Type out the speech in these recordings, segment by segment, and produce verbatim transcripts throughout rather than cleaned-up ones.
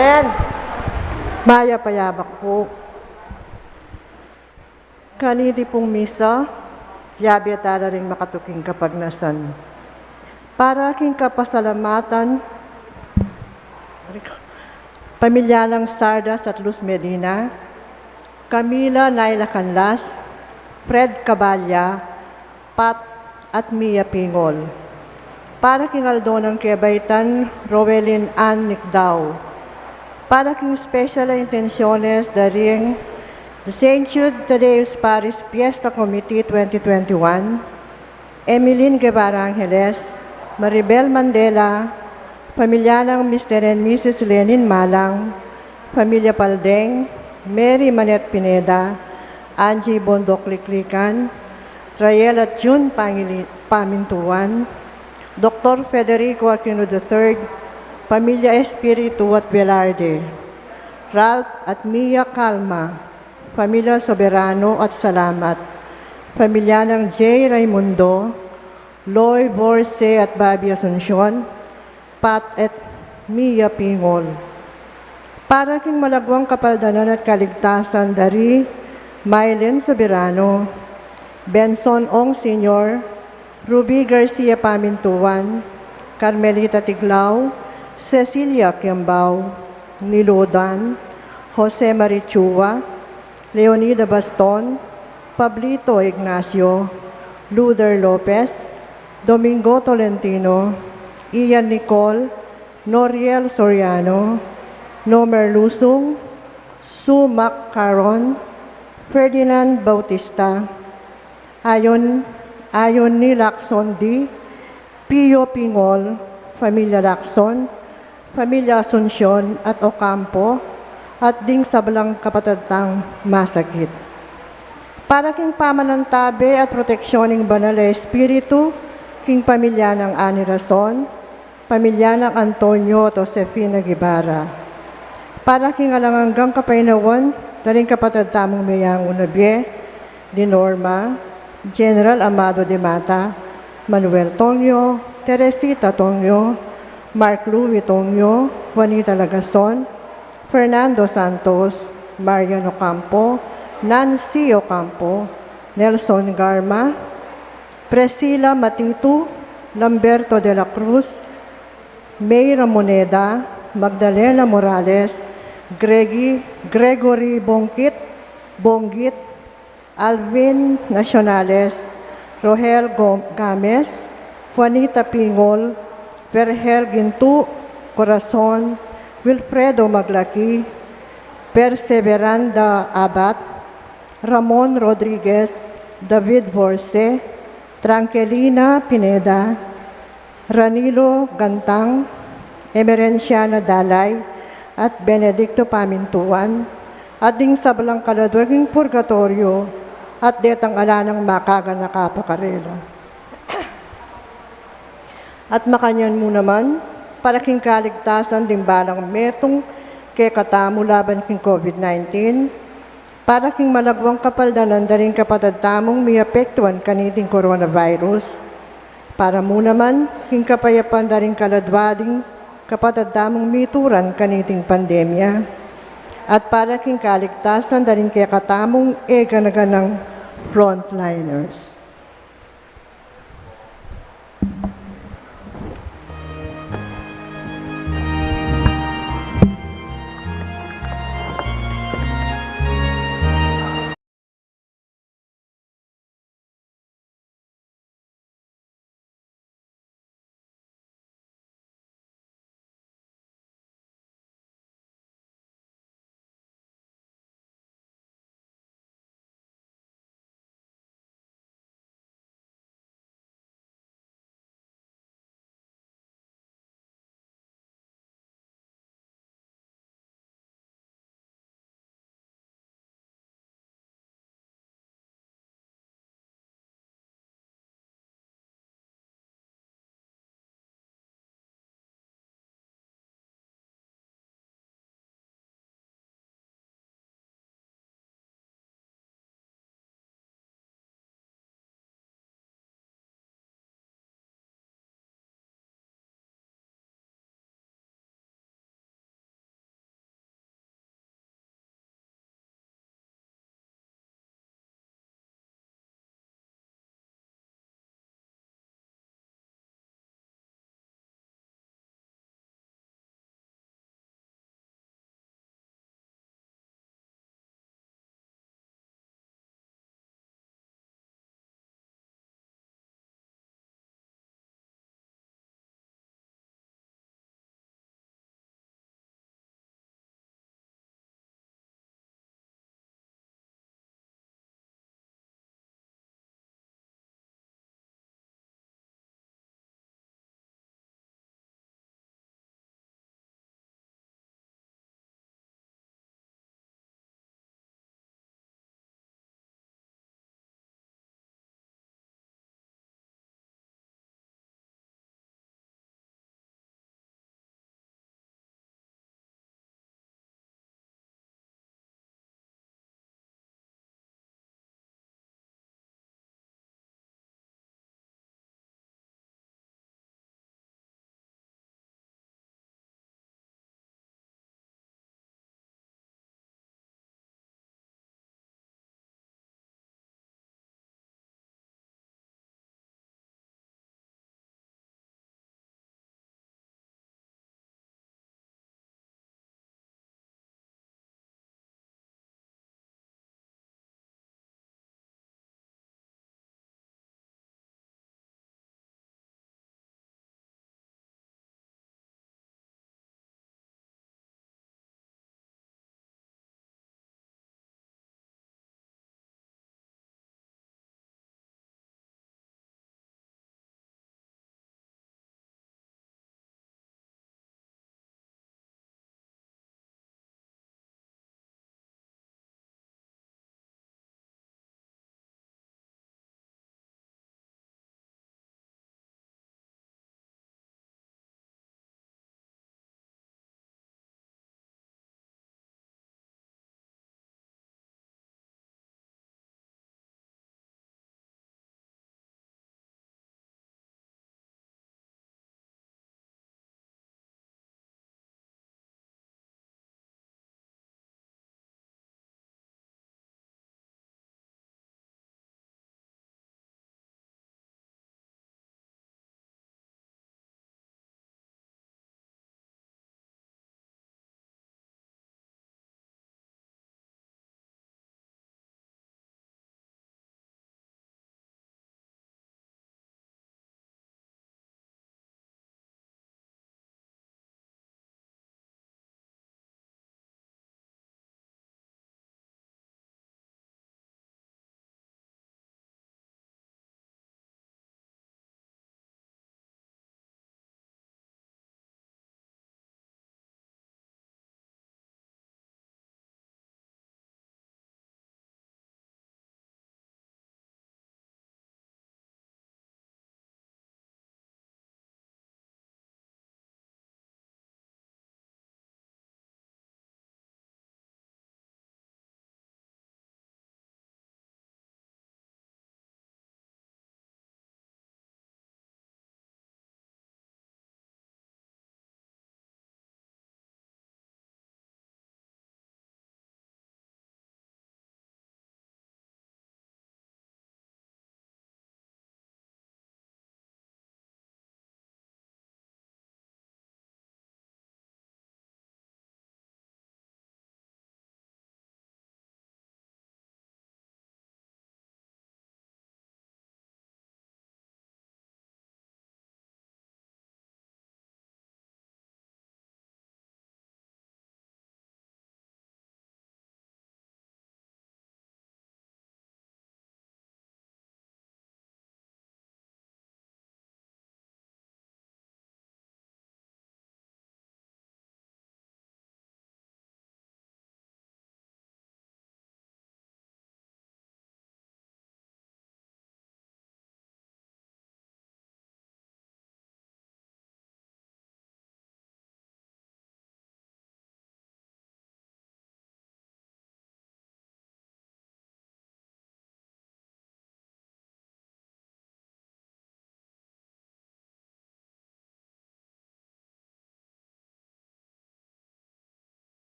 Amen. Mayap a yabak pu. Kaniti pung misa, yabe tala ring makatuking kapagnasan. Para king kapasalamatan, pamilya nang Sardas at Luz Medina, Camila Naila Canlas, Fred Caballa, Pat at Mia Pingol. Para king aldo nang kebaitan, Roelyn Ann Nicdao. Para king special a intenciones da ring the Saint Jude Thaddeus Parish Fiesta Committee twenty twenty-one, Emeline Guevara Angeles, Maribel Mandela, pamilya nang Mister and Missus Lenin Malang, pamilya Paldeng, Mary Manette Pineda, Angie Bondoc Liklikan, Rael at June Pangili-, Pamintuan, Doktor Federico Aquino the third, pamilya Espiritu at Velarde, Ralph at Mia Calma, pamilya Soberano at Salamat, pamilya nang Jay Raimundo, Loy Borse at Bobby Asuncion, Pat at Mia Pingol. Para king malagwang kapaldanan at kaligtasan da ri Mylen Soberano, Benson Ong Senior, Ruby Garcia Pamintuan, Carmelita Tiglao, Cecilia Kiambao, Nilodan, Jose Marichua, Leonida Baston, Pablito Ignacio, Luder Lopez, Domingo Tolentino, Ian Nicol, Noriel Soriano, Nomer Lusung, Sue Mac Caron, Ferdinand Bautista, Ayon, Ayon ni Lacson D, Pio Pingol, pamilya Lacson, pamilya Asuncion at Ocampo, at ding sablang kapatad tang masakit. Para king pamanantabe at proteksyon ning Banal a Espiritu, king pamilya nang Ani Rason, pamilya nang Antonio at Josefina Guevara. Para king alang anggang kapaynawan da ring kapatad tamung meyangu na bie, di Norma, General Amado de Mata, Manuel Tongyo, Teresita Tongyo, Mark Louis Tongyo, Juanita Lagason, Fernando Santos, Marian Ocampo, Nancy Ocampo, Nelson Garma, Priscilla Matitu, Lamberto de la Cruz, May Ramoneda, Magdalena Morales, Gregi-, Gregory Bongkit, Bonggit, Alvin Nacionales, Rohel Gom-, Games, Juanita Pingol, Vergel Gintu, Corazon, Wilfredo Maglaki, Perseveranda Abad, Ramon Rodriguez, David Vorse, Tranquilina Pineda, Ranilo Gantang, Emerenciana Dalay, at Benedicto Pamintuan, at ding sablang kaladwa king purgatoryo, at detang ala nang makaganaka pa karela. At makanyan mu naman, para king kaligtasan ding balang metung kekatamu laban king COVID nineteen, para king malagwang kapaldanan da ring kapatad tamung miapektuan kaniting coronavirus, para mu naman king kapayapan da ring kaladwa ding kapatad tamung mituran kaniting pandemya, at para king kaligtasan da ring kekatamung e gana-ganang frontliners.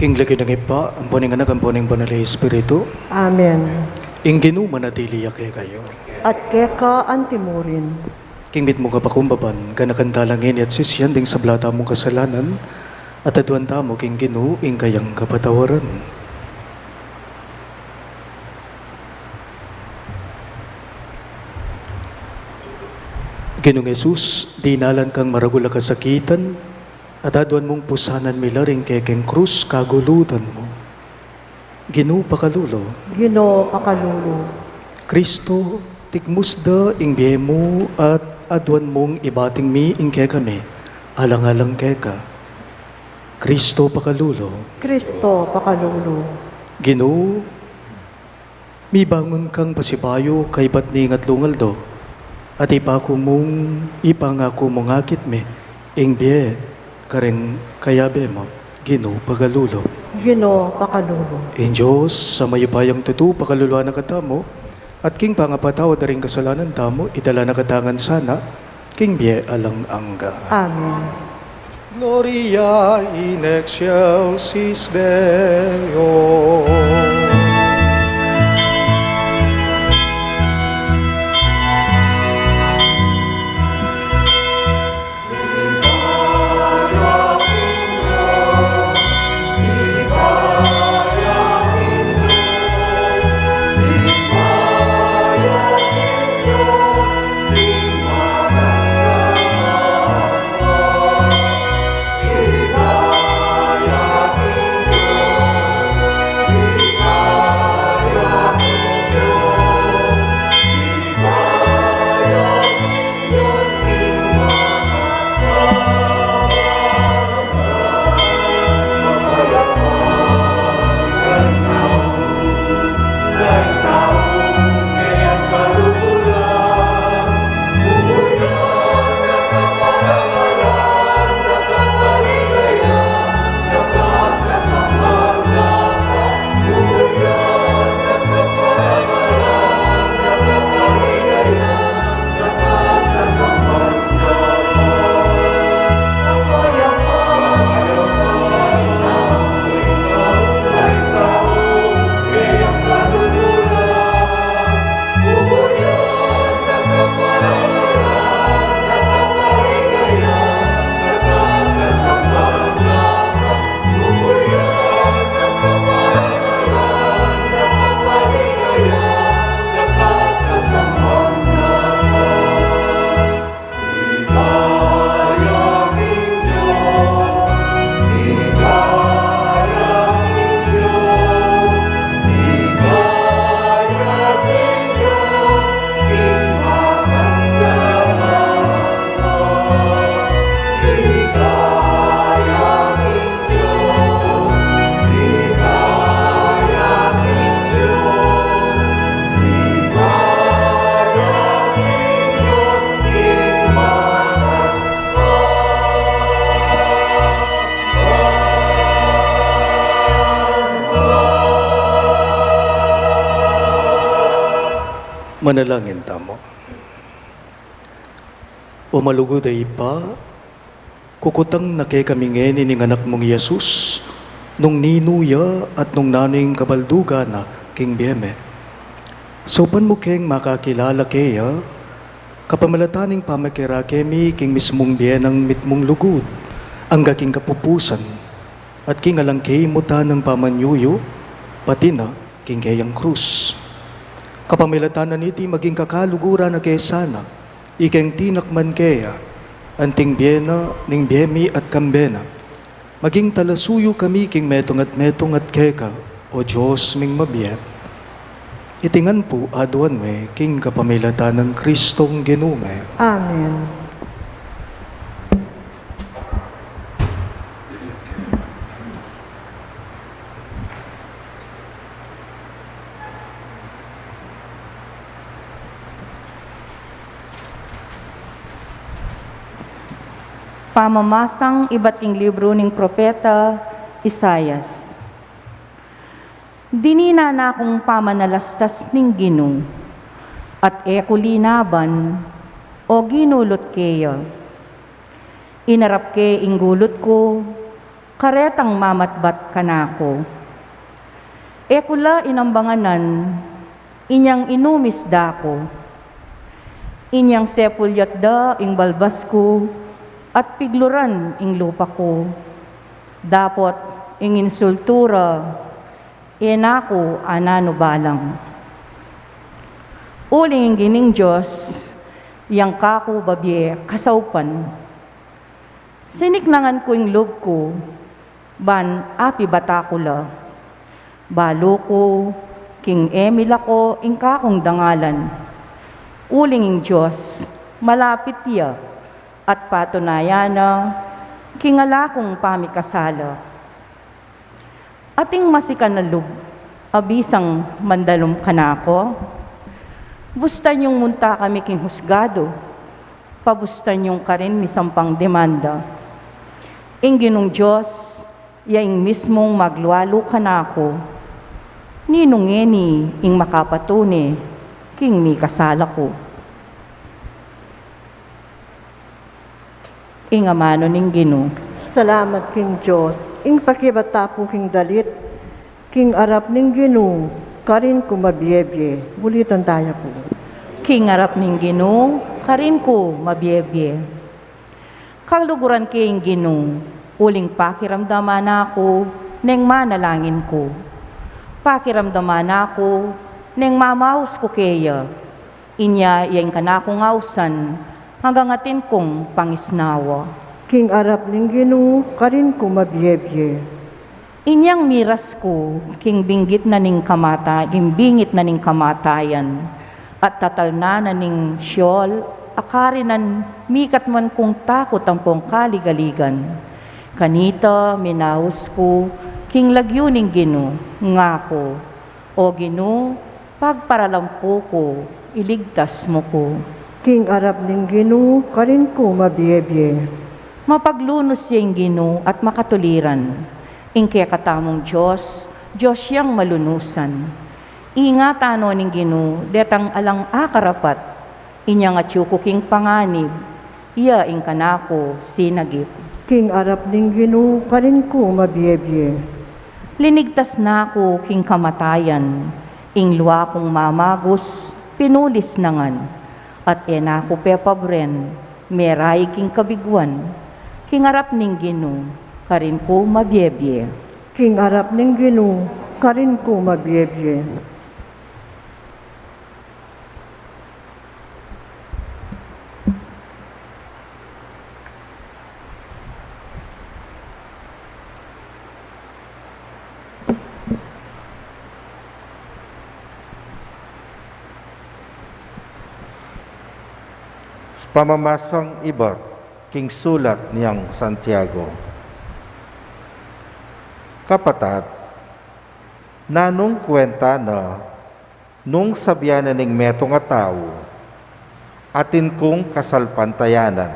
King lagyu ning Ibpa, ampo ning Anak, ampo ning Banal a Espiritu. Amen. Ing Ginu manatili ya kekayu. At keka antimurin. King mitmu kapakumbaban, ganakan tala ngeni at sisian ding sabla tamung kasalanan, at aduan tamu king Ginu ing kayang kapatawaran. Ginung Jesus, dinalan kang maragul a kasakitan, at aduan mung pusanan mi la ring kekeng krus kagulutan mu. Ginu, pakalulu. Ginu, pakalulu. Kristo, tikmus da ing bie mu at aduan mung ibating mi ing kekami, alang-alang keka. Kristo, pakalulu. Kristo, pakalulu. Ginu, mibangun kang pasibayu kaybat ning atlung aldo, at ipaku mung, ipangaku mung akit mi ing bie kareng kayabe mu. Ginu, pakalulu. Ginu, pakalulu. Ing Dios a mayupayang tutu, pakaluluan na katamu, at king pangapatawad da ring kasalanan tamu, idala na katamu ngan sana king bie alang angga. Amen. Gloria in excelsis Deo. Manalangin tamu. O malugud a Ibpa, kukutang na kekami ngeni ning Anak mung i Jesus, nung ninu ya at nung nanu ing kabaldugan na king bie mi. Saupan mu keng makakilala keya, kapamilatan ning pamikirake mi king mismung bie nang mitmung lugud, angga king kapupusan, at king alang kaimutan nang pamanyuyu, pati na king keyang krus. Kapamilatan na niti maging kakaluguran na ke sana, ikeng tinakman keya, anting bie na, ning bie mi at kambe na. Maging talasuyu kami king metung at metung at keka, O Dios ming mabie. Iti ngan pu aduan mi king kapamilatan nang Kristong Ginu mi. Amen. Pamamasang ibat king libru ning propeta Isaias. Dininan na kung pamanalastas ning Ginu, at e ku linaban o ginulut keya. Inarap ke ing gulut ku, karetang mamatbat kanaku. E ku la inambanganan, inyang inumis da ku. Inyang sepulyat da ing balbas ku, at pigluran ing lupa ku. Dapot ing insultu ra, e na ku ananu balang. Uling ing Ginung Dios, yang kaku babie kasaupan. Siniknangan ku ing lub ku, ban apibata ku la. Balu ku, king e milako ing kakung dangalan. Uling ing Dios, malapit ya, at patunayan na, king ala kung pamikasala. Ating masikan a lub, a bisang mandalum kanaku? Bustan yung munta kami king husgadu, pabustan yung karin misampang demanda. Ing Ginung Dios, ya ing mismung maglualu kanaku. Ninu ngeni ing makapatune king mikasala ku? Ing amanu ning Ginu. Salamat king Dios. Ing pakibata pu king dalit, king arap ning Ginu, karin ku mabiebie. Ulitan taya pu. King arap ning Ginu, karin ku mabiebie. Kaluguran ke ing Ginu, uling pakiramdaman na ku neng manalangin ku. Pakiramdaman na ku neng mamaus ku keya. Inya ya ing kanakung ausan, anggang atin kung pangisnawa. King arap ning Ginu, karin ku mabiebie. Inyang miras ku king bingit na ning kamata-, king bingit na ning kamatayan, at tatalnan na ning Sheol, a karinan, mikat man kung takut ampong kaligaligan. Kanita minaus ku king lagyu ning Ginu, ngaku, O Ginu, pagparalampu ku, iligtas mu ku. King arap ning Ginu, karin ku mabiebie. Mapaglunus ya ing Ginu at makatuliran, ing kekatamung Dios, Dios yang malunusan. Ingatan no ning Ginu detang alang akarapat. Inyang atyu ku king panganib, iya ing kanaku sinagip. King arap ning Ginu, karin ku mabiebie. Linigtas na ku king kamatayan, ing lua kung mamagus, pinulis na ngan, at e na ku pepabren, meraig king kabiguan. King arap ning Ginu, karin ku mabiebie. King arap ning Ginu, karin ku mabiebie. Pamamasang ibat king sulat niyang Santiago. Kapatad, nanung kuwenta na nung sabian na ning metung a tau, atin kung kasalpantayanan?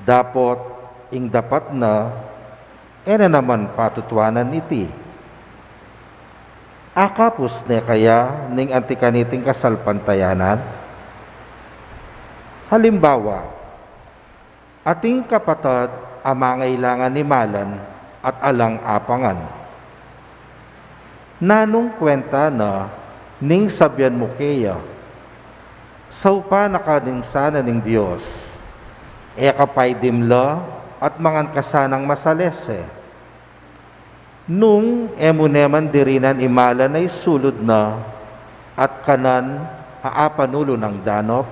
Dapot ing dapat na, e na naman patutuanan iti. Akapus ne kaya ning anti kaniting kasalpantayanan? Halimbawa, ating kapatad a mangailangan imalan at alang apangan. Nanung kwenta na ning sabian mu keya, "Saupan na ka ning sana ning Dios, e ka pay dimla at mangan ka sanang masalese." Nung e mu ne man dirinan imalan a isulud na at kanan a apanulu nang danap,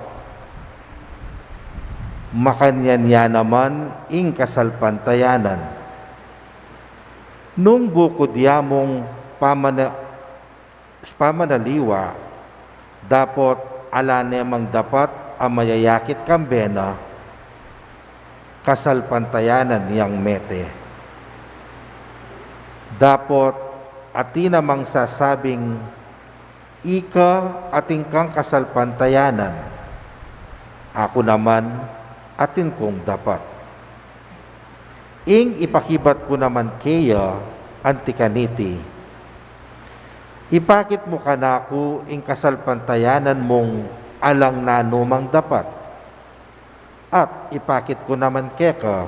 makanyan ya naman ing kasalpantayanan. Nung bukud ya mung pamana-, pamanaliwa, dapot ala ne mang dapat a mayayakit kambe na, kasalpantayanan yang mete. Dapot atin namang sasabing, "Ika atin kang kasalpantayanan, aku naman atin kung dapat." Ing ipakibat ku naman keya anti kaniti, ipakit mu kanaku ing kasalpantayanan mung alang nanumang dapat, at ipakit ku naman keka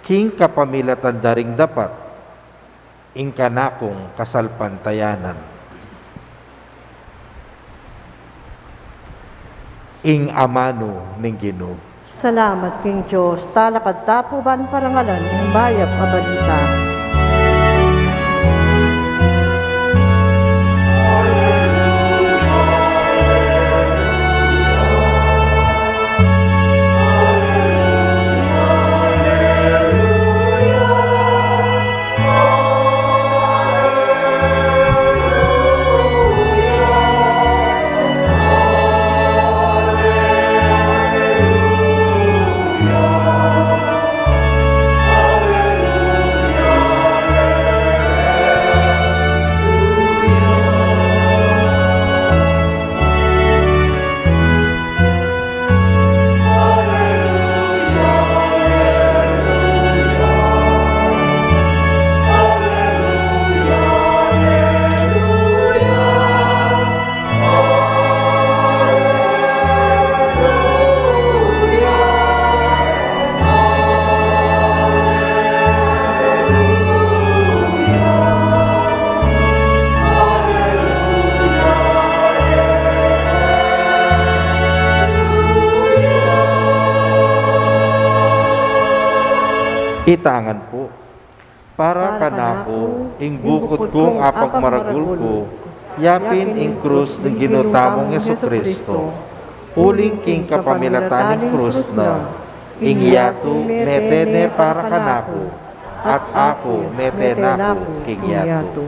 king kapamilatan da ring dapat ing kanakung kasalpantayanan. Ing amanu ning Ginu. Salamat king Dios. Talakad ta pu ban parangalan ing mayap a balita. Itangan pu. Para kanaku, ing bukud kung apagmaragul ku, yapin ing krus ning Ginu tamung Jesucristo, uling king kapamilatan ning krus na, ing yatu mete ne para kanaku, at aku mete naku king yatu.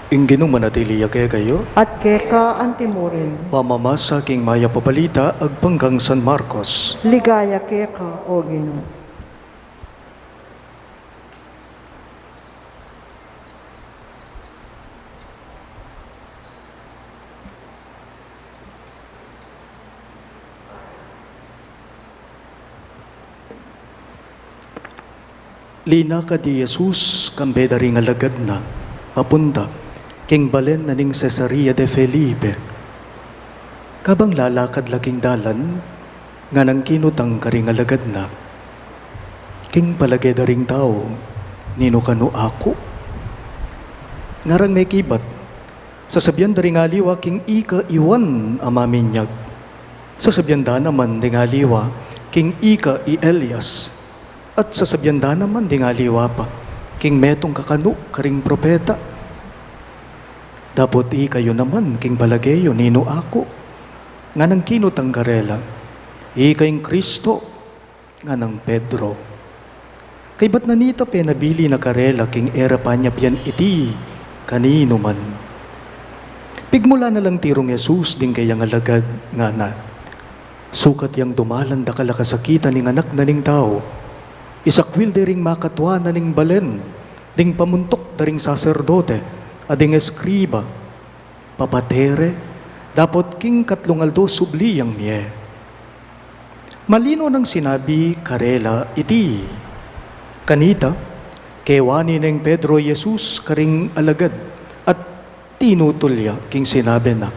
Ing Ginu manatili ya kekayu. At keka antimurin. Pamamasa king Mayap a Balita agpang kang San Marcos. Ligaya keka, O Ginu. Linakad i Jesus kambe da ring alagad na papunta king balen na ning Cesarea de Felipe. Kabang lalakad la king dalan, nganang kinutang karing alagad na, "King palage da ring tau, ninu kanu aku?" Ngarang mekibat, "Sasabian da ring aliwa king ika i Juan a Maminyag. Sasabian da naman ding aliwa king ika i Elias. At sasabian da naman ding aliwa pa king metung kakanu karing propeta. Dapot ikayu naman, king palage yu, ninu aku?" Nganang kinutang karela, "Ika ing Kristo," ngana nang Pedro. Kaybat na nita penabilin na karela king e ra panyapyan iti kaninu man. Pigmulan na lang tirung Jesus ding kayang alagad, ngana, "Sukat yang dumalan dakal a kasakitan ing Anak na ning Tau, isakwil de ring makatua na ning balen ding pamuntuk da ring saserdote at ding eskriba, papate re, dapot king katlung aldo subli yang mie." Malino nang sinabi karela iti. Kanita, kewani neng Pedro i Jesus karing alagad at tinutul ya king sinabi na.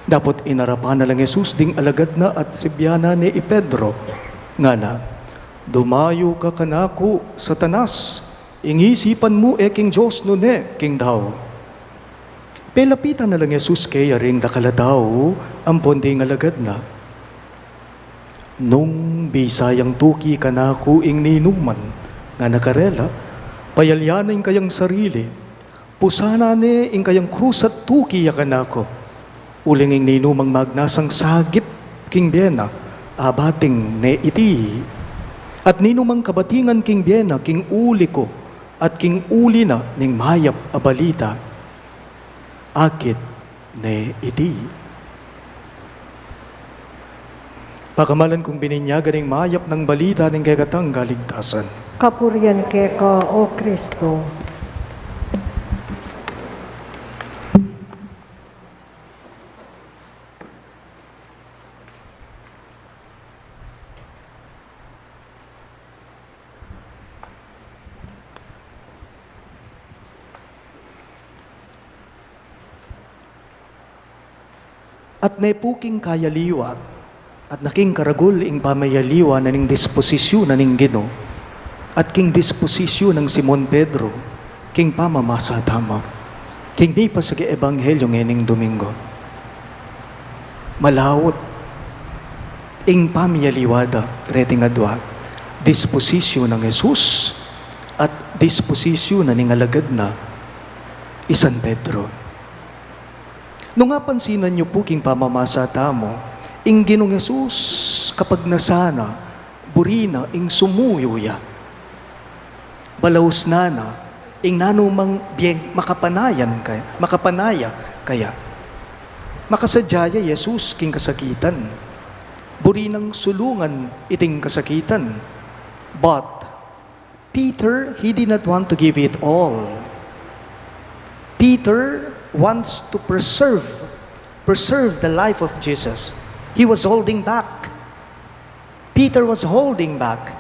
Dapot inarapan na lang Jesus ding alagad na at sibyanan ne i Pedro, ngana, "Dumayu ka kanaku, Satanas! Ing isipan mu e king Dios nune king tau." Pelapitan na lang Jesus keya ring dakal a tau ampon ding alagad na. "Nung bisa yang tuki kanaku ing ninuman," ngana karela, "payalya na ing kayang sarili, pusanan ne ing kayang krus at tuki ya kanaku. Uling ing ninumang magnasang sagip king bie na, abating ne iti. At ninumang kabatingan king bie na king uli ku at king uli na ning mayap a balita, akit ne iti." Pakamalan kung bininyagan ning mayap nang balita ning kekatang kaligtasan. Kapurian keka, O Kristo. At ne pu king kayaliwa, at naking karagul ing pamayaliwa na ning disposisyu na ning Ginu, at king disposisyu nang Simon Pedro, king pamamasa tamu, king mipasagi ebanghelyo ngening Domingo. Malaut ing pamiyaliwa da reting adwa, disposisyu nang Jesus at disposisyu na ning alagad na i San Pedro. Nung apansinan yu pu king pamamasa tamu, ing Ginung Jesus kapag nasana, buri na ing sumuyu ya. Balausnan na ing nanumang bieng makapanayan kaya, makapanaya kaya. Makasadya ya i Jesus king kasakitan. Buri nang sulungan iting kasakitan. But Peter, he did not want to give it all. Peter wants to preserve, preserve the life of Jesus. He was holding back. Peter was holding back.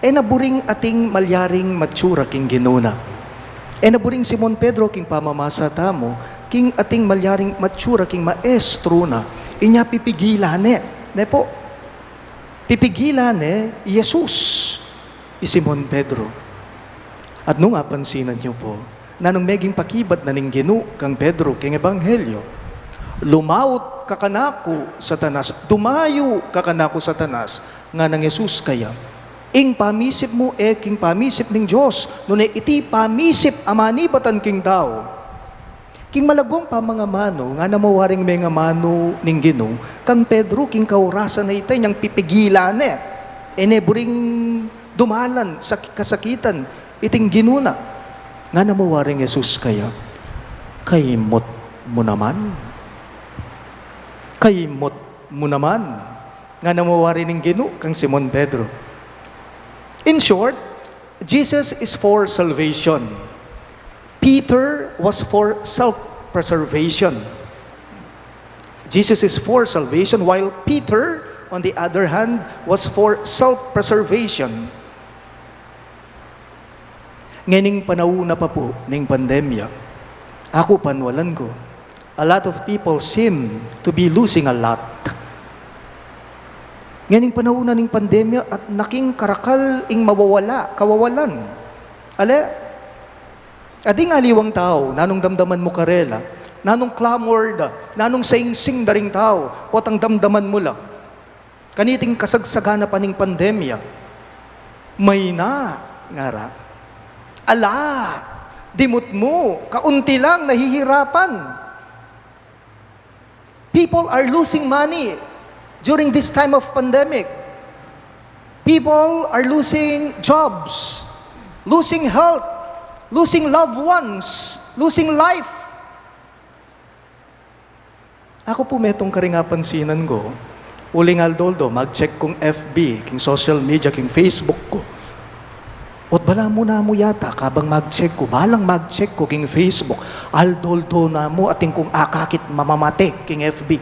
E na buring ating malyaring matsura king Ginu na. E na buring Simon Pedro king pamamasa tamu, king ating malyaring matsura king maestro na. Inya pipigilan ne. Ne pu? Pipigilan ne i Jesus i Simon Pedro. At nung apansinan yu pu, nanung meging pakibat na ning Ginu kang Pedro king ebanghelyo? "Lumaut ka kanaku, Satanas! Dumayu ka kanaku, Satanas!" ngana nang Jesus kaya. "Ing pamisip mu e king pamisip ning Dios, nune iti pamisip a manibatan king tau." King malagwang pamangamanu, ngana mu waring mengamanu ning Ginu kang Pedro king kaurasan a ita inyang pipigilan ne, e ne buring dumalan sa kasakitan iting Ginu na. Ngana mu waring Jesus kaya, "Kaimut mu naman. Kaimut mu naman," ngana mu wari ning Ginu kang Simon Pedro. In short, Jesus is for salvation. Peter was for self-preservation. Jesus is for salvation, while Peter, on the other hand, was for self-preservation. Ngening panaun na pa pu ning pandemya, aku panwalan ku, a lot of people seem to be losing a lot. Ngening panaun na ning pandemya at naking karakal ing mawawala, kawawalan. Ale, ading aliwang tau, nanung damdaman mu karela, nanung clamor da, nanung singsing da ring tau, potang damdaman mu la kaniting kasagsagan na pa ning pandemya? Mayna, ngara. Ala, dimut mu, kaunti lang nahihirapan. People are losing money. During this time of pandemic, people are losing jobs, losing health, losing loved ones, losing life. Aku pu metung karing apansinan ku, uling aldo-aldo mag-check kung F B, king social media, king Facebook ku. Ot balamu namu yata, kabang mag-check ku, balang mag-check ku king Facebook, aldo-aldo namu atin kung akakit mamamate king F B.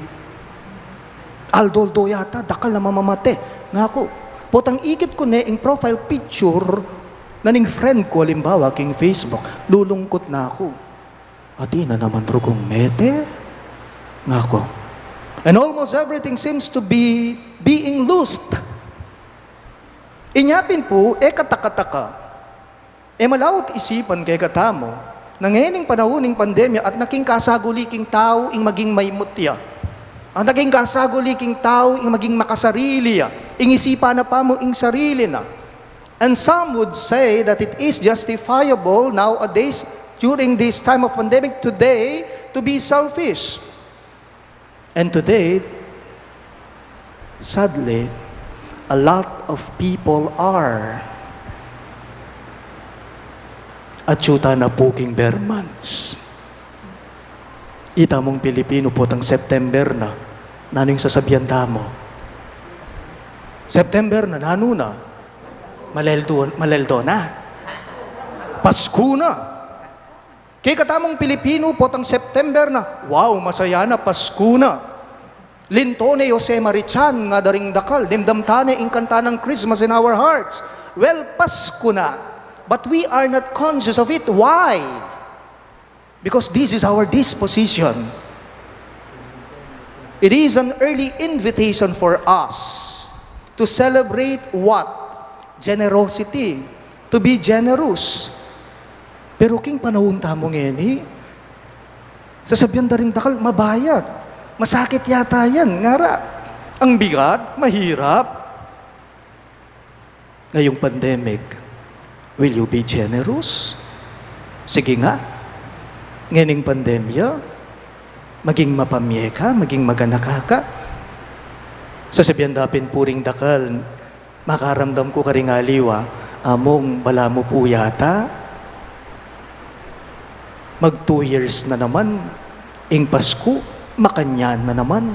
Aldo-aldo yata, dakal a mamamate. Ngaku, potang ikit ku ne ing profile picture na ning friend ku, alimbawa, king Facebook, lulungkut na aku. Atin na naman rugung mete, ngaku. And almost everything seems to be being lost. Inya pin pu, e kataka-taka, e malaut isipan kekatamu, na ngening panaun ning pandemya at naging kasaguli king tau ing maging maimut ya. At naging kasaguli king tau ing maging makasarili ya. Ing isipan na pamu ing sarili na. And some would say that it is justifiable nowadays, during this time of pandemic today, to be selfish. And today, sadly, a lot of people are. Atyu ta na pu king ber months. Itamung Pilipinu, potang September na, nanu ing sasabian tamu? September na, nanu na? Maleldo, maleldo na. Pasku na. Kekatamung Pilipinu, potang September na, wow, masaya na, Pasku na. Linto ne i Jose Marichan, ngada ring dakal, dimdam ta ne ing kanta nang Christmas in our hearts. Well, Pasku na. But we are not conscious of it. Why? Because this is our disposition. It is an early invitation for us to celebrate what? Generosity. To be generous. Pero king panaun tamu ngeni, sasabian da ring dakal, mabayat. Masakit yata yan. Ngara, ang bigat, mahirap. Ngayung pandemic, will you be generous? Sige nga, ngening pandemya, maging mapamye ka, maging maganaka ka. Sasabian da pin pu ring dakal, makaramdam ku karing aliwa, among balamu pu yata, mag two years na naman ing Pasku, makanyan na naman.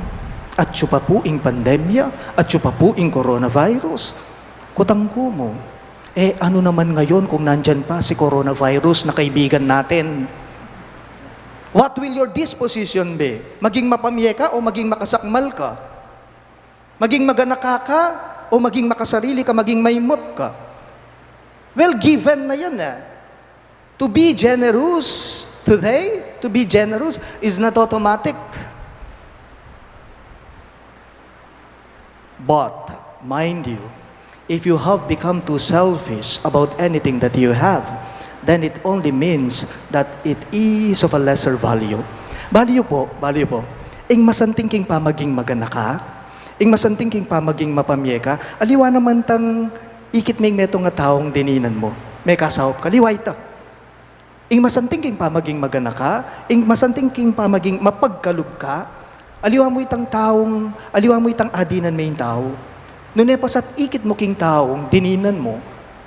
Atyu pa pu ing pandemya, atyu pa pu ing coronavirus. Kutang ku mu, e, anu naman ngayon kung nandiyan pa si coronavirus na kaibigan natin? What will your disposition be? Maging mapamye ka o maging makasakmal ka? Maging maganaka ka o maging makasarili ka, maging maimut ka? Well, given na yan eh. To be generous today, to be generous is not automatic. But, mind you, if you have become too selfish about anything that you have, then it only means that it is of a lesser value. Bali yu po, bali yu po. Ing masanting king pamaging maganaka, ing masanting king pamaging mapamye ka, aliwa naman tang ikit me ing metung a taung dininan mu. Mekasaup ka, aliwa ita. Ing masanting king pamaging maganaka, ing masanting king pamaging mapagkalub ka, aliwa mu itang taung, aliwa mu itang adinan me ing tau. Nune pasat ikit mu king taung dininan mu,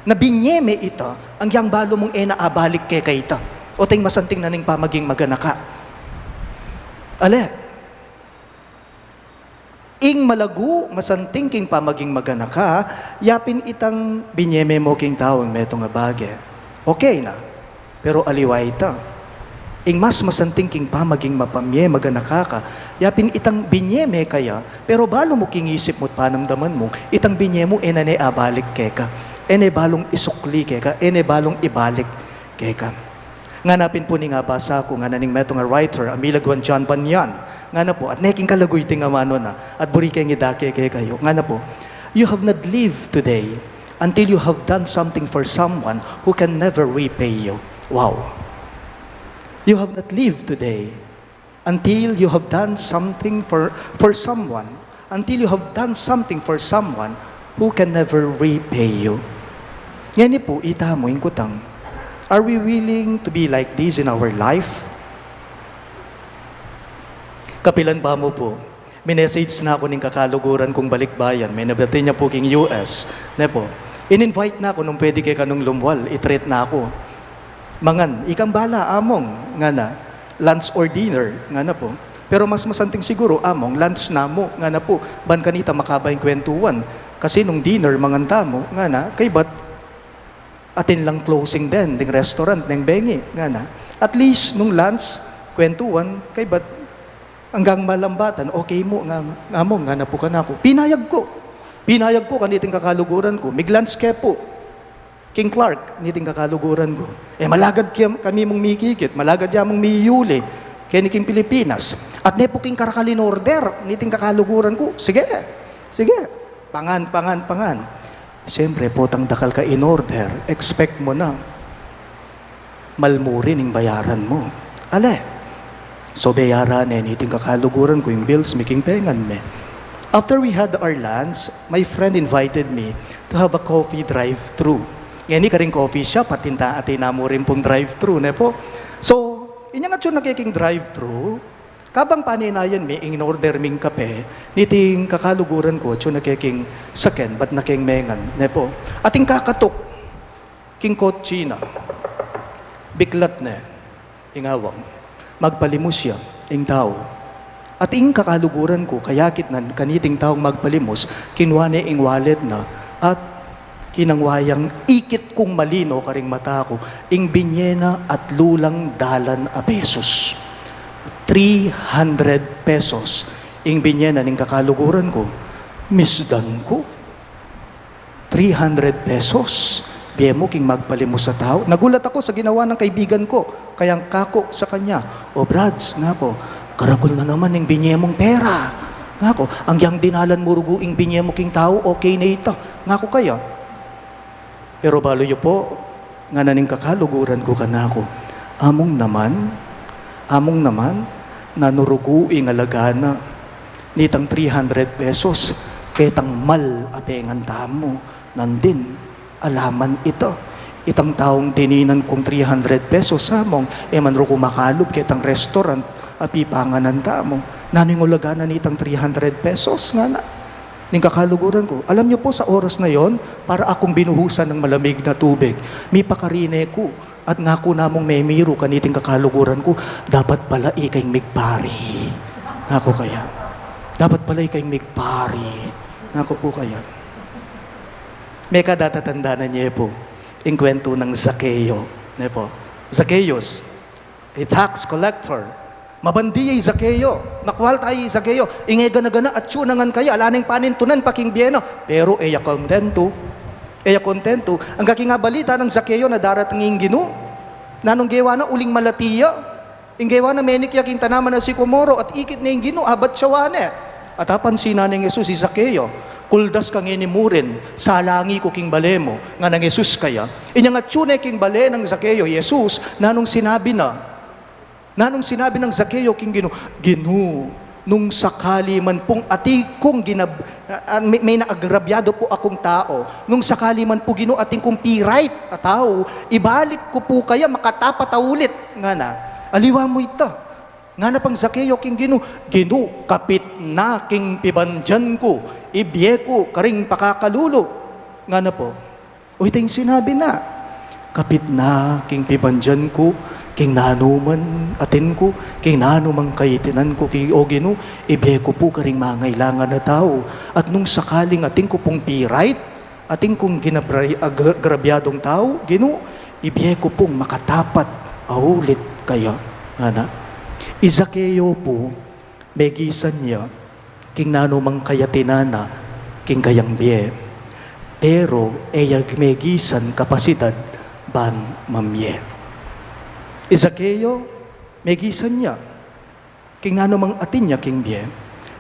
na binye me ita, agyang balu mung e na abalik keka ita. Ote ing masanting na ning pamaging maganaka. Ale, ing malagu, masanting king pamaging maganaka, yapin itang binye me mu king tau ing metung a bage. Okay na. Pero aliwa ita. Ing mas masanting king pamaging mapamye maganaka ka, yapin itang binye me kaya, pero balu mu king isip mu't panamdaman mu, itang binye mu e na ne abalik keka. E ne balung isukli keka, e ne balung ibalik keka. Ngana pin pu ning abasa ku, ngana ning metung a writer, a milagwan John Bunyan. Ngana pu, at neking kalaguy ting amanu na, at buri keng idake kekayu. Ngana pu, "You have not lived today until you have done something for someone who can never repay you." Wow. You have not lived today until you have done something for, for someone, until you have done something for someone who can never repay you. Ngeni pu, ita mu ing kutang. Are we willing to be like this in our life? Kapilan ba mu pu, Minessage na ku ning kakaluguran kung balikbayan, menabati ne pu king U S, ne pu. In-invite na ku nung pwede kekanu lumwal, i-treat na ku. Mangan, ikang bala, among, ngana, lunch or dinner, ngana pu. Pero mas masanting siguru, among, lunch na mu, ngana pu, ban kanita makaba ing kwentuan. Kasi nung dinner, mangan tamu, ngana, kaybat atin lang closing din ding restaurant neng bengi, ngana. At least, nung lunch, kwentuan, kaybat anggang malambatan, okay mu, nga, among, ngana pu kanaku. Pinayag ku. Pinayag ku kaniting kakaluguran ku. Mig-lunch ke pu. King Clark, niting kakaluguran ku. E, malagad kami mung mikikit, malagad ya mung miyuli keni king Pilipinas. At ne pu king karakal in-order, niting kakaluguran ku. Sige, sige. Pangan, pangan, pangan. Siyempre, potang dakal ka in-order, expect mu na mal mu rin ing bayaran mu. Ale. So, bayaran ne niting kakaluguran ku ing bills mi king pengan mi. After we had our lunch, my friend invited me to have a coffee drive-thru. Ngeni karing coffee shop, atin ta, atin na mu rin pung drive-thru, ne pu? So, inyang atsu na ke king drive-thru, kabang paninayan mi, in-order ming kape, niting kakaluguran ku, atsu na ke king saken, bat na keng mengan, ne pu? Ating kakatuk king kotse na. Biklat ne ing awang. Magpalimus ya ing tau. At ing kakaluguran ku, kayakit na kaniting taung magpalimus, kinua ne ing wallet na at kinangwa yang ikit kung malino karing mata ku, ing binye na atlu lang dalan a pesos. Three hundred pesos ing binye na ning kakaluguran ku. Misdan ku. Three hundred pesos. Bie mu king magpalimus a tau. Nagulat aku sa ginawa ng kaibigan ku. Kayang kaku sa kanya, "O Brads," ngaku, "karagul na naman ing binye mung pera." Ngaku, "Agyang dinalan mu rugu ing binye mu king tau, okay na ita," ngaku kaya. Pero balu yu pu, ngana ning kakaluguran ku kanaku, "Among naman, among naman, nanu rugu ing alaga na nitang three hundred pesos, ketang mal a pengan tamu, nandin, alaman ita. Itang taung dininan kung three hundred pesos, among, e man rugu makalub ketang restaurant a pipanganan tamu. Nanu ing alaga na nitang three hundred pesos?" ngana ning kakaluguran ku. Alam niyo po, sa oras na yon, para akong binuhusan ng malamig na tubig. Mipakarine ku at ngaku namung memiru kaniting kakaluguran ku, "Dapat pala ika ing migpari." Ngaku kaya, "Dapat pala ika ing migpari." Ngaku pu kaya. Mekad atatandanan ye pu ing kwentu nang Zakeo, ne pu? Zacchaeus, a tax collector. Mabandi ya i Zakeo. Makwalta ya i Zakeo. Ing e gana-gana atyu na ngan kaya, ala neng panintunan pa king bie na. Pero e ya kontentu. E ya kontentu. Angga king abalita nang Zakeo na darating ing Ginu. Nanung gewa na? Uling malati ya. Ing gewa na, menik ya king tanaman a sikomoro at ikit ne ing Ginu, abatyawan ne. At apansinan neng Jesus i Zakeo, "Kuldas ka ngeni murin, salangi ku king bale mu," nganang Jesus kaya. Inyang atyu ne king bale nang Zakeo i Jesus, nanung sinabi na? Nanung sinabi nang Zakeo king Ginu? "Ginu, nung sakali man pung atin kung ginab-, ah, ah, may, may naagrabyado pu akung tau, nung sakali man pu, Ginu, atin kung pirait a tau, ibalik ku pu kaya makatapat a ulit," ngana. "Aliwa mu ita," ngana pang Zakeo king Ginu. "Ginu, kapit na king pibandian ku, ibie ku karing pakakalulu," ngana pu. O, ita ing sinabi na, "Kapit na king pibandian ku, king nanu man atin ku, king nanu mang kaitinan ku, king, O Ginu, ibie ku pu karing mangailangan a tau. At nung sakaling atin ku pung pirait, atin kung ginabray-, ag-, agrabyadung tau, Ginu, ibie ku pung makatapat a ulit kaya," ngana. I Zakeo pu, megisan ya king nanu mang kayatinan na king kayang bie. Pero e ya megisan kapasidad ban mamie. I Zakeo, megisan ya king nanu mang atin ya king bie.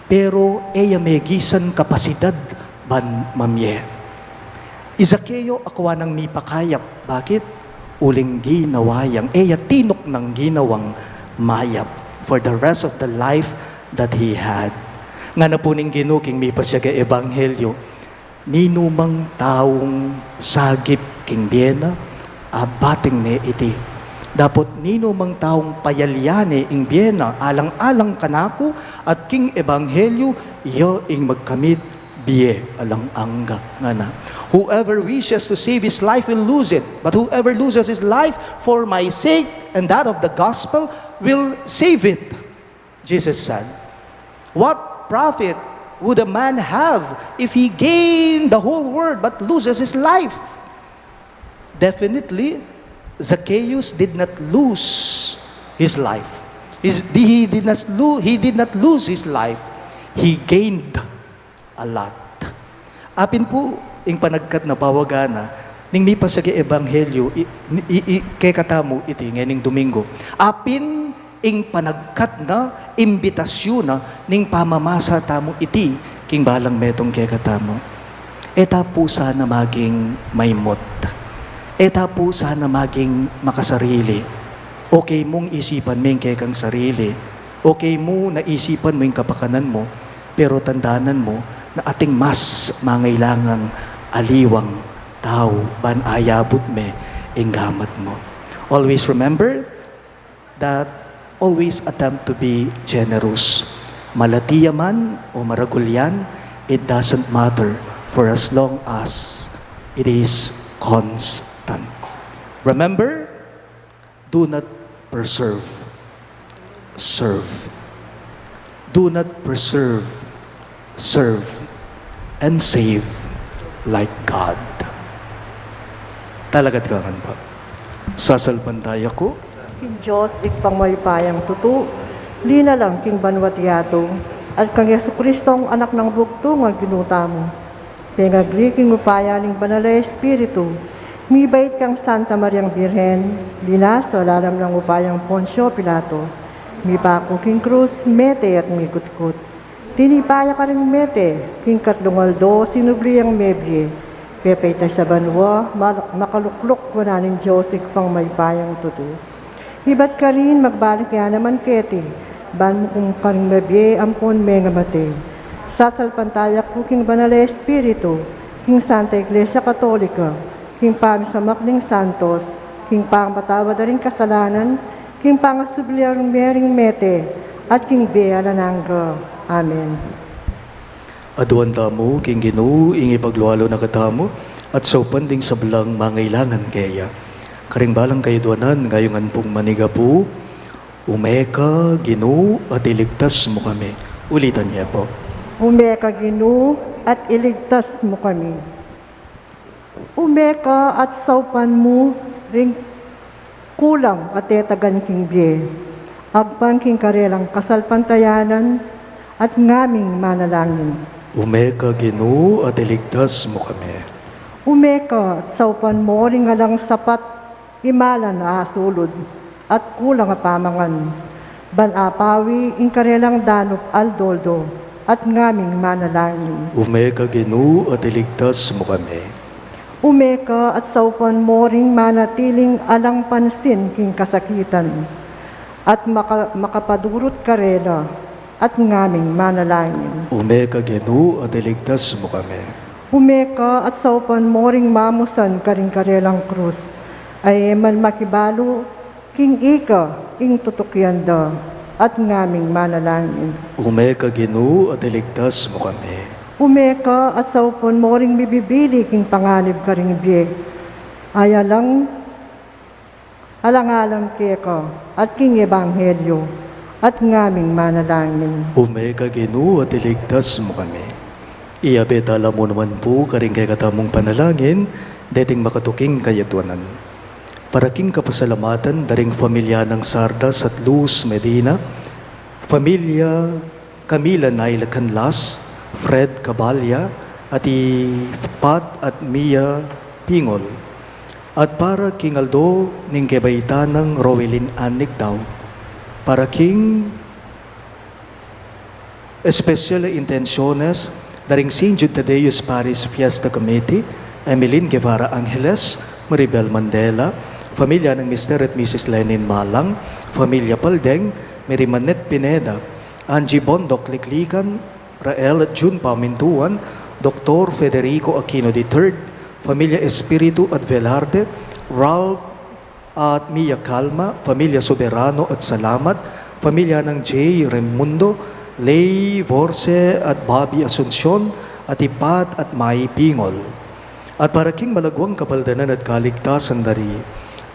Pero e ya megisan kapasidad ban mamie. I Zakeo akua nang mipakayap. Bakit? Uling ginawa yang, e ya tinuknang ginawang mayap for the rest of the life that he had. Ngana pu ning Ginu king mipasiag a ebanghelyo, "Ninumang taung sagip king bie na, abating ne iti, Dapot ninu mang taung payalyani ing bie na alang-alang kanaku at king ebanghelyu, ya ing magkamit bie alang angga, ngana. Whoever wishes to save his life will lose it, but whoever loses his life for my sake and that of the gospel will save it, Jesus said. What profit would a man have if he gained the whole world but loses his life? Definitely, Zacchaeus did not lose his life. His, he did not lo-, he did not lose his life. He gained a lot. Apin pu, ing panagkat na pawaga na ning mipasage ebanghelyu i, i, i, kekatamu iti ngening Domingo. Apin ing panagkat na, imbitasyon na ning pamamasa tamu iti king balang metung kekatamu. E ta pu sana maging maimut. E ta pu sana maging makasarili. Okay mung isipan me ing kekang sarili. Okay mu na isipan mu ing kapakanan mu. Pero tandanan mu na ating mas mangailangang aliwang tau ban ayabut me ing gamat mu. Always remember, that always attempt to be generous. Malati ya man o maragul yan, it doesn't matter for as long as it is constant. Remember, do not preserve, serve. Do not preserve, serve, and save like God. Talagat kangan pa. Sasalpantaya ku king Dios, Ibpang mayupayang tutu, linalang king banua't yatu, at kang Jesucristong Anak nang bugtung a Ginu tamu. Pengagli king upaya ning Banal a Espiritu, mibait kang Santa Mariang Birhen, linasa lalam nang upayang Poncio Pilato, mipaku king krus, mete at mikutkut. Tinipa ya karing mete, king katlung aldo sinubli yang mebie, pepaitas ya banua, mal-, makalukluk wanan ning Dios Ibpang mayupayang tutu. Ibat karin magbalik ya naman keti, ban mukum karing mebie ampon mengamate. Sasalpantaya ku king Banal a Espiritu, king Santa Iglesia Katolika, king pamisamak ding santos, king pamamatawad da ring kasalanan, king pangasubli a ring mete, at king bie alang angga. Amen. Aduan tamu king Ginu ing ipaglualu na katamu, at saupan ding sablang mangailangan keya. Karing balang kayadwanan, ngayungan pung manigapu, Ume ka, Ginu, at iligtas mu kami. Ulitan ye pu. Ume ka, Ginu, at iligtas mu kami. Ume ka at saupan mu ring kulang a tetagan king bie, agpang king karelang kasalpantayanan at ngaming manalangin. Ume ka, Ginu, at iligtas mu kami. Ume ka at saupan mu ring alang sapat imalan a asulud at kulang a pamangan, ban apawi ing karelang danup aldo-aldo at ngaming manalangin. Ume ka, Ginu, at iligtas mu kami. Ume ka at saupan mu ring manatiling alang pansin king kasakitan at maka-, makapadurut karela at ngaming manalangin. Ume ka, Ginu, at iligtas mu kami. Ume ka at saupan mu ring mamusan karing karelang krus, a e man makibalu king ika ing tutukian da, at ngaming manalangin. Ume ka, Ginu, at iligtas mu kami. Ume ka at saupan mu ring mibibili king panganib karing bie, a e alang alang-alang keka at king ebanghelyo, at ngaming manalangin. Ume ka, Ginu, at iligtas mu kami. Iyabe tala mu naman pu karing kekatamung panalangin deting makatuking kayadwanan. Para king kapasalamatan da ring familia nang Sardas at Luz Medina, familia Camila Naila Canlas, Fred Cabalia, at i Pat at Mia Pingol. At para king aldo ning kebaitan nang Roelyn Ann Nigdao. Para king espesyal a intensyones da ring Saint Jude Thaddeus Parish Fiesta Committee, Emeline Guevara Angeles, Maribel Mandela, familia nang Mister at Missus Lenin Malang, familia Paldeng, Mary Manette Pineda, Angie Bondoc Liklikan, Rael at June Pamintuan, Doktor Federico Aquino the third, familia Espiritu at Velarde, Ralph at Mia Calma, familia Soberano at Salamat, familia nang Jay Raimundo, Lay Vorse at Bobby Asuncion, at Ipat at Mai Pingol. At para king malaguang kapaldanan at kaligtasan da ri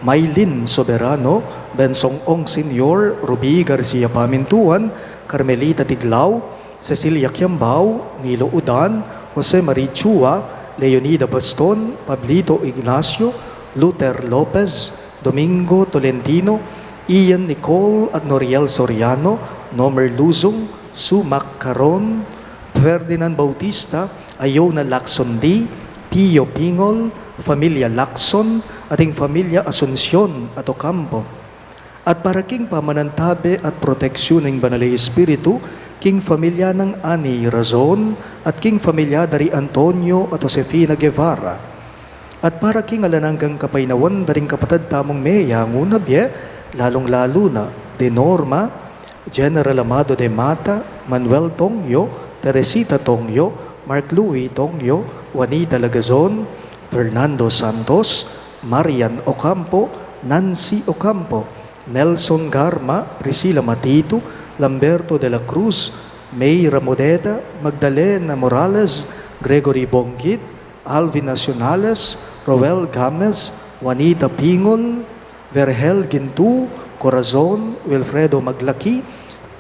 Maylin Soberano, Bensong Ong Senior, Ruby Garcia Pamintuan, Carmelita Tiglao, Cecilia Kiambao, Nilo Udan, Jose Marie Chua, Leonida Baston, Pablito Ignacio, Luther Lopez, Domingo Tolentino, Ian Nicole at Noriel Soriano, Nomer Luzon, Sumac Caron, Ferdinand Bautista, Iona Lacson Lee, Pio Pingol, familia Lacson, at ing familia Asuncion at Ocampo. At para king pamanantabe at proteksyon ning Banal a Espiritu, king familia nang Ani Razon, at king familia da ri Antonio at Josefina Guevara. At para king alang anggang kapaynawan da ring kapatad tamung meyangu na bie, lalung-lalu na di Norma, General Amado de Mata, Manuel Tongyo, Teresita Tongyo, Mark Louis Tongyo, Juanita Lagazon, Fernando Santos, Marian Ocampo, Nancy Ocampo, Nelson Garma, Priscilla Matitu, Lamberto de la Cruz, May Ramodeta, Magdalena Morales, Gregory Bongkit, Alvin Nacionales, Roel Gamez, Juanita Pingol, Vergel Gintu, Corazon, Wilfredo Maglaki,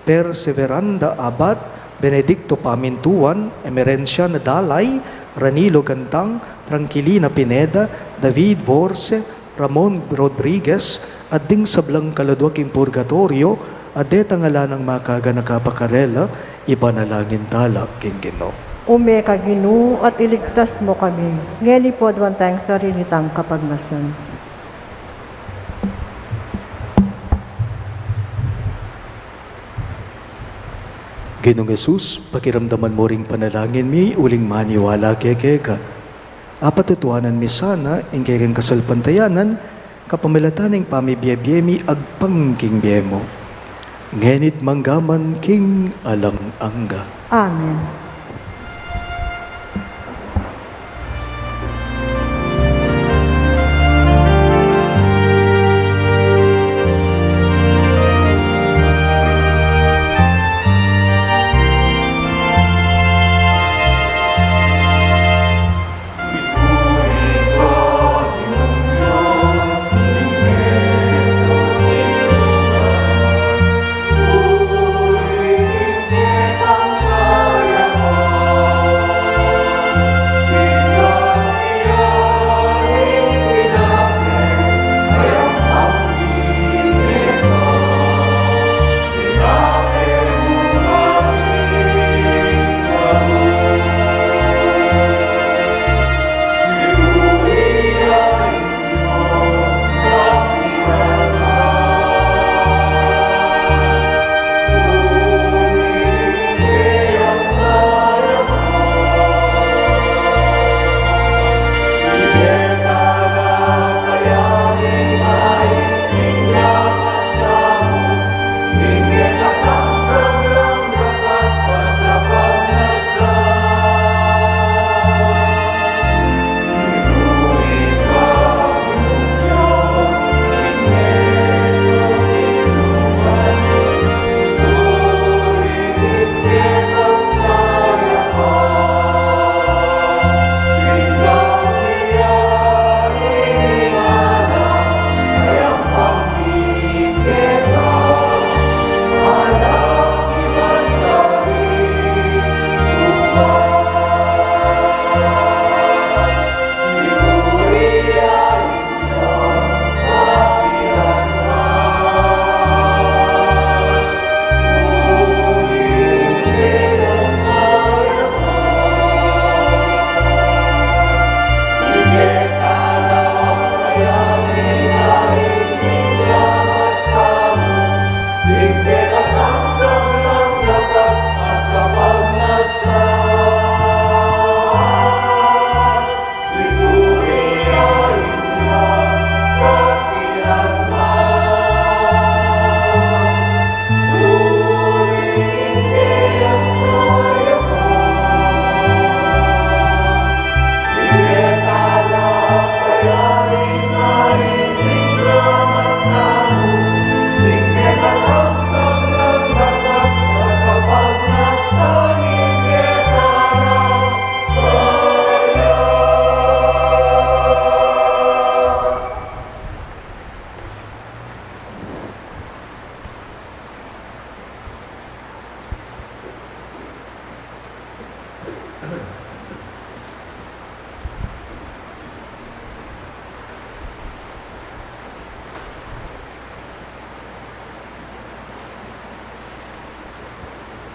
Perseveranda Abad, Benedicto Pamintuan, Emerenciana Dalay, Ranilo Gantang, Tranquilina Pineda, David Vorse, Ramon Rodriguez, at ding sablang kaladua king purgatoryo, at detang ala nang makaganaka pa karela, ipanalangin tala king Ginu. Ume ka Ginu, at iligtas mu kami, ngeni pu aduan tang sarili tang kapagnasan. Ginung Jesus, pakiramdaman mu ring panalangin mi, uling maniwala ke keka. Apatutuanan mi sana ing kekeng kasalpantayanan, kapamilatan ning pamibie-bie mi agpang king bie mu. Ngeni't mangga man king alang angga. Amen.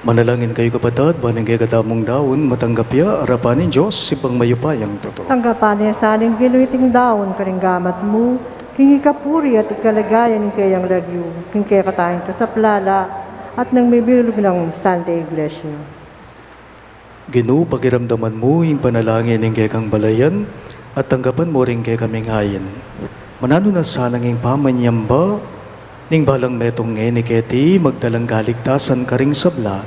Manalangin kayu, kapatad, ban ing kekatamung daun matanggap ya arapan ning Dios, Ibpang mayupayang tutu. Tanggapan na sa ning Ginu iting daun karing gamat mu, king ikapuri at ikaligaya ning keyang lagyu, king kekatang kasaplalan at ning mabilug nang Santa Iglesia. Ginu, pakiramdaman mu ing panalangin ning kekang balayan, at tanggapan mu ring kekaming ain. Mananu na sanang ing pamanyamba ning balang metung ngeni keti magdalang kaligtasan karing sabla.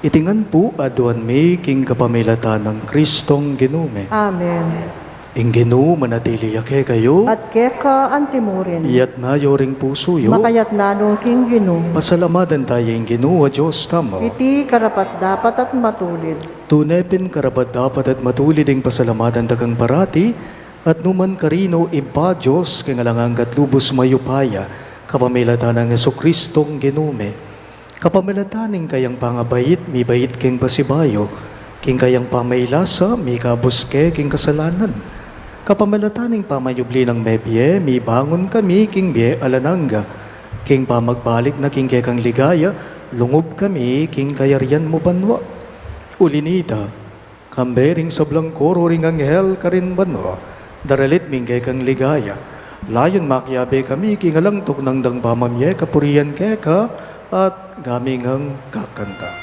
Iti ngan pu aduan mi king kapamilatan nang Kristong Ginu mi. Amen. Ing Ginu manatili ya kekayu. At keka antimurin. Iyatas yu ring pusu yu. Makayatas no king Ginu. Pasalamatan taya ing Ginu a Dios tamu. Iti karapat-dapat at matulid. Tune pin karapat-dapat at matulid ing pasalamatan da kang parati, at nukarin man, Ibpa, Dios king alang angga at lubus mayupaya, kapamilatan nang Jesukristong Ginu mi. Kapamilatan ning kayang pangabait, mibait king pasibayu, king kayang pamailasa, mikabus ke king kasalanan. Kapamilatan ning pamanyubli nang mebie, mibangun kami king bie alang angga. King pamagbalik na king kekang ligaya, lungub kami king kayarian mu banua. Uli nita, kambe ring sablang koro ring anghel karin banua, daralit mi ing kekang ligaya. Layun makiabe kami king alang tuknang dang pamamie kapurian keka, at kami ngang kakanta.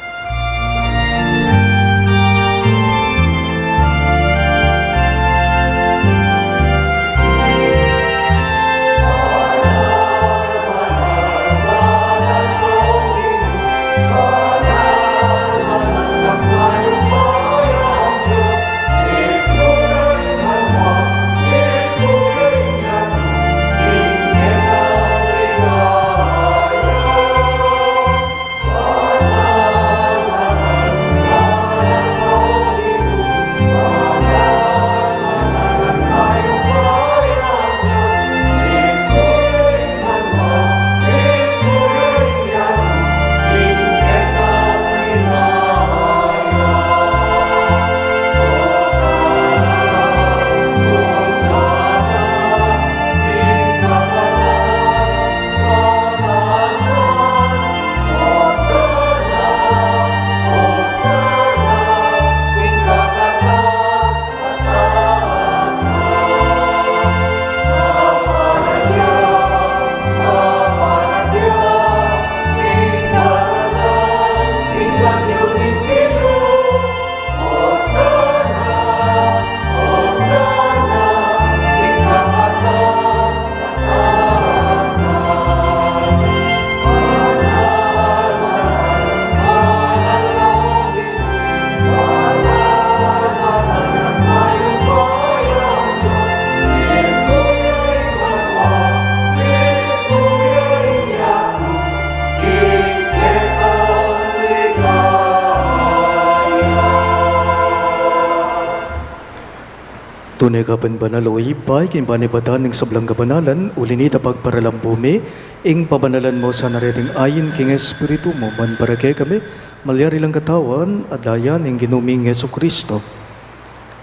Tune ka pin banal, o Ibpa, king panibatan ning sablang kabanalan, uli nita pagparalampu mi ing pabanalan mu sana reting ain king Espiritu mu, ban para kekami malyari lang katawan at daya ning Ginu ming Jesucristo.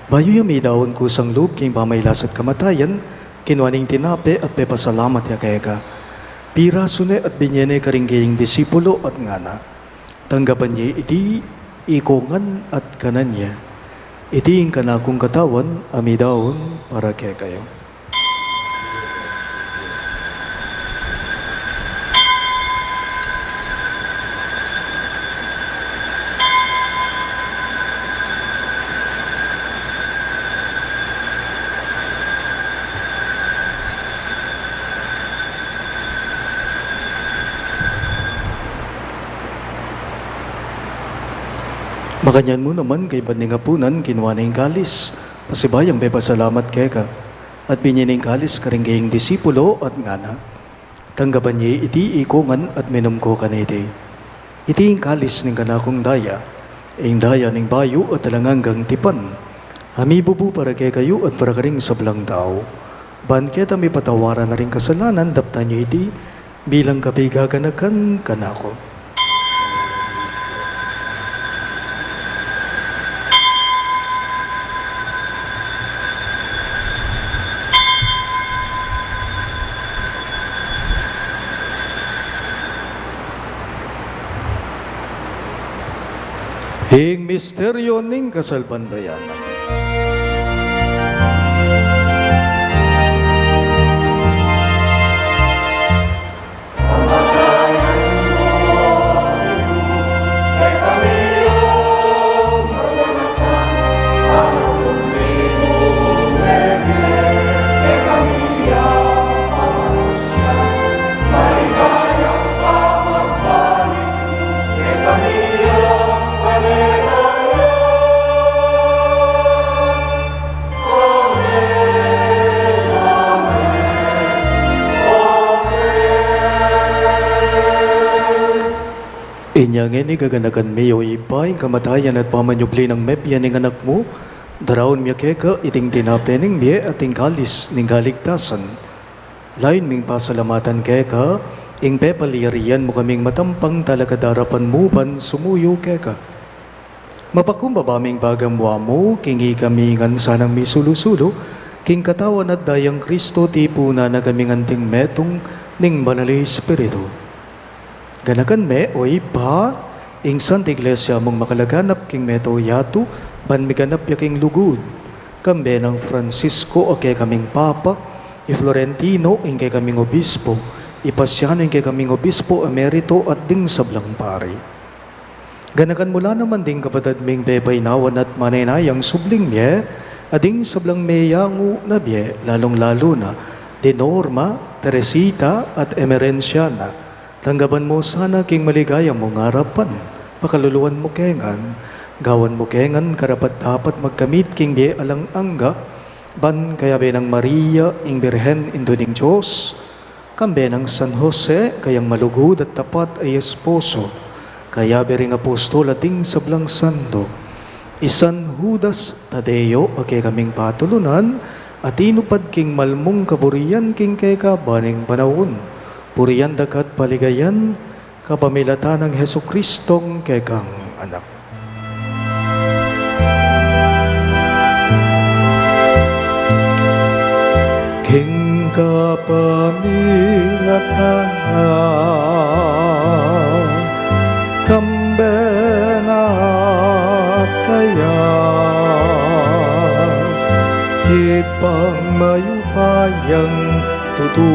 Bayu ya midaun kusang lub king pamailas at kamatayan, kinua ne ing tinape at pepasalamat ya keka. Pirasu ne at binye ne karing keyang disipulo at ngana: Tanggapan ye iti ikongan at kanan ye. Iti ing kanakung katawan a midaun para kekayu. Makanyan mu naman, kaybat ning apunan, kinua ne ing kalis, pasibayu yang pepasalamat keka, at binye ne ing kalis karing keyang disipulo at ngana: Tanggapan ye iti ikongan at minum ko kaniti. Iti ing kalis ning kanakung daya, ing daya ning bayu at alang anggang tipan, a mibubu para kekayu at para karing sablang tau. Ban keta mipatawaran na ring kasalanan, daptan ye iti bilang kapigaganakan kanaku. Ing misteryo ning kasalpantayanan. Inya ngeni, gaganakan mi, o Ibpa, ing kamatayan at pamanyubli nang mebie ning Anak mu, daraun mi keka iting tinape ning bie at ing kalis ning kaligtasan. Layun ming pasalamatan keka ing pepalyarian mu kaming matampang talakad king arapan mu ban sumuyu keka. Mapakumbaba ming pagamuan mu king ikami ngan sanang misulu-sulu king katawan at dayang Kristo, tipunan na kami ngan ding metung ning Banal a Espiritu. Ganakan me, o Ibpa, ing Santa Iglesia mung makalaganap king mabilug a yatu, ban miganap ya king lugud. Kambe nang Francisco a kekaming Papa, i Florentino ing kekaming Obispo, i Pasiano ing kekaming Obispo Emerito at ding sablang pari. Ganakan mu la naman ding kapatad ming pepainawan at manenayang subling mie, at ding sablang meyangu na bie, lalung-lalu na di Norma, Teresita, at Emerenciana. Tanggapan mu sana king maligaya mung arapan, pakaluluan mu kami ngan, gawan mu kami ngan karapat-dapat magkamit king bie alang angga, ban kayabe nang Maria, ing Birhen, Indu ning Dios, kambe nang San Jose, kayang malugud at tapat a esposo, kayabe ring apostol at ding sablang santo, i San Judas Tadeo a kekaming patulunan, a tinupad king mal mung kaburian king kekaban ning panaun. Purian da ka at paligayan kapamilatan nang Jesucristong kekang Anak. King kapamilatan na, kambe na at kaya, Ibpang mayupayang tutu,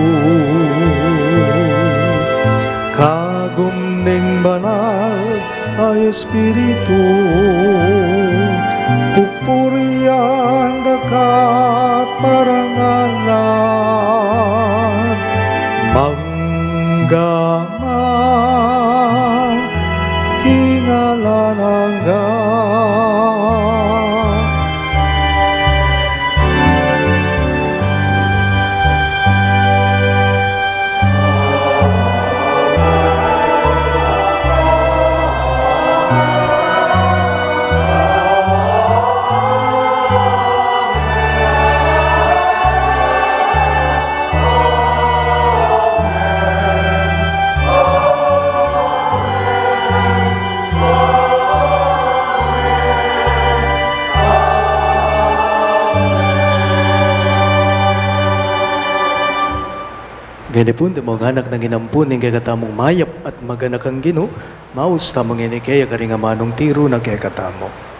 kagum ning Banal a Espiritu, pupurian da ka at parangalan, mangga man king alang angga. Ngeni pu, ding anak nang inampun ning kekatamung mayap at maganakang Ginu, maus tamu ngeni keya karing amanung tiru na kekatamu.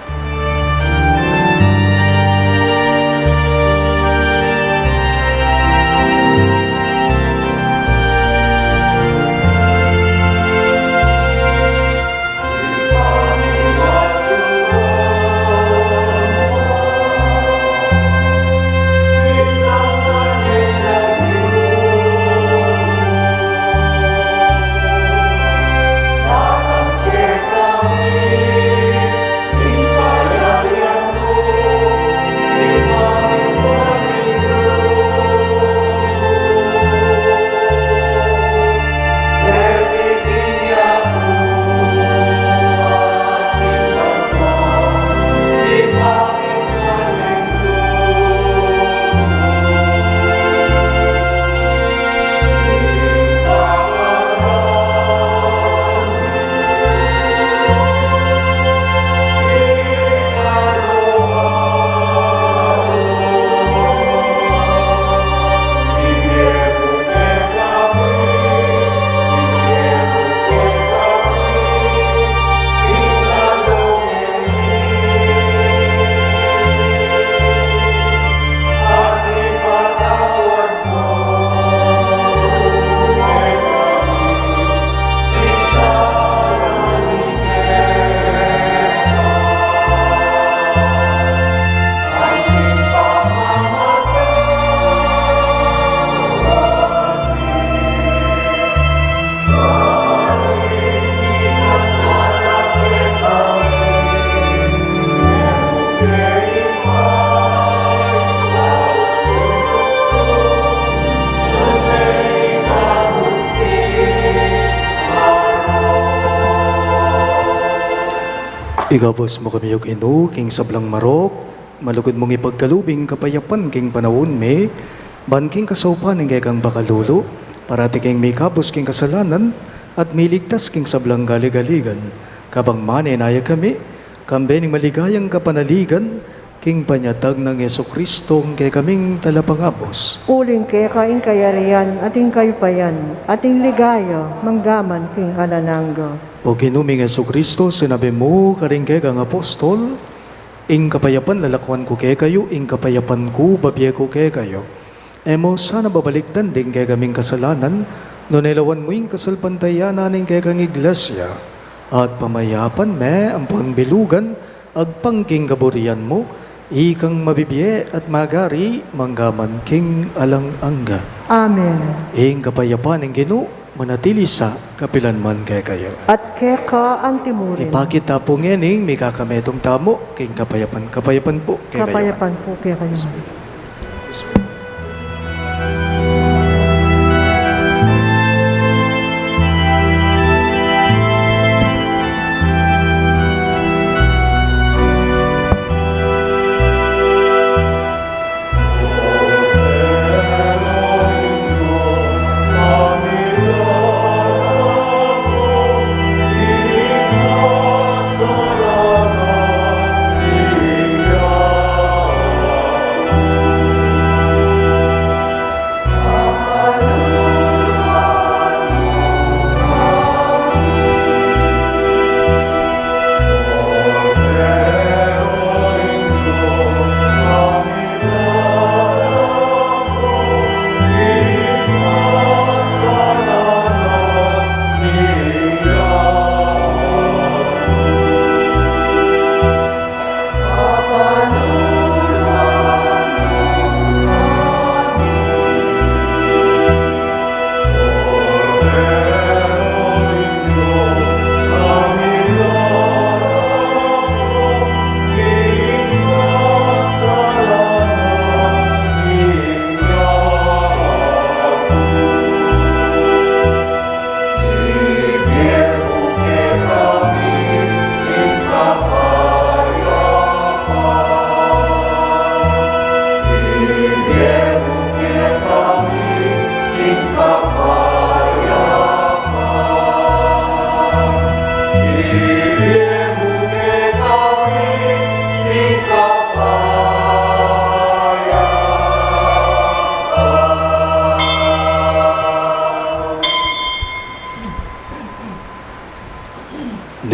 Ikabus mu kami, O Ginu, king sablang marok, malugud mung ipagkalub ing kapayapan king panaun mi, ban king kasaupan ning kekang pakalulu, parati kaming mikabus king kasalanan, at miligtas king sablang kaligaligan, kabang manenaya kami, kambe ning maligayang kapanaligan, king panyatag nang Jesucristo, ing kekaming talapangabus. Uling keka ing kayarian, at ing kayupayan, at ing ligaya, manggaman king alang angga. O Ginu ming Jesucristo, sinabi mu karing kekang apostol, ing kapayapan lalakwan ku kekayu, ing kapayapan ku bibie ku kekayu. E mu sana babalikdan ding kekaming kasalanan, nune lawan mu ing kasalpantayanan ning kekang Iglesia, at pamayapan me ampon bilugan, agpang king kaburian mu, ikang mabibie at magari manggaman king alang angga. Amen. Ing kapayapan ning Ginu, manatili sa kapilan man kekayu. At keka antimurin. Ipakit ta pu ngening mikakametung tamu king kapayapan, kapayapan pu kekayu. Kapayapan pu kekayu.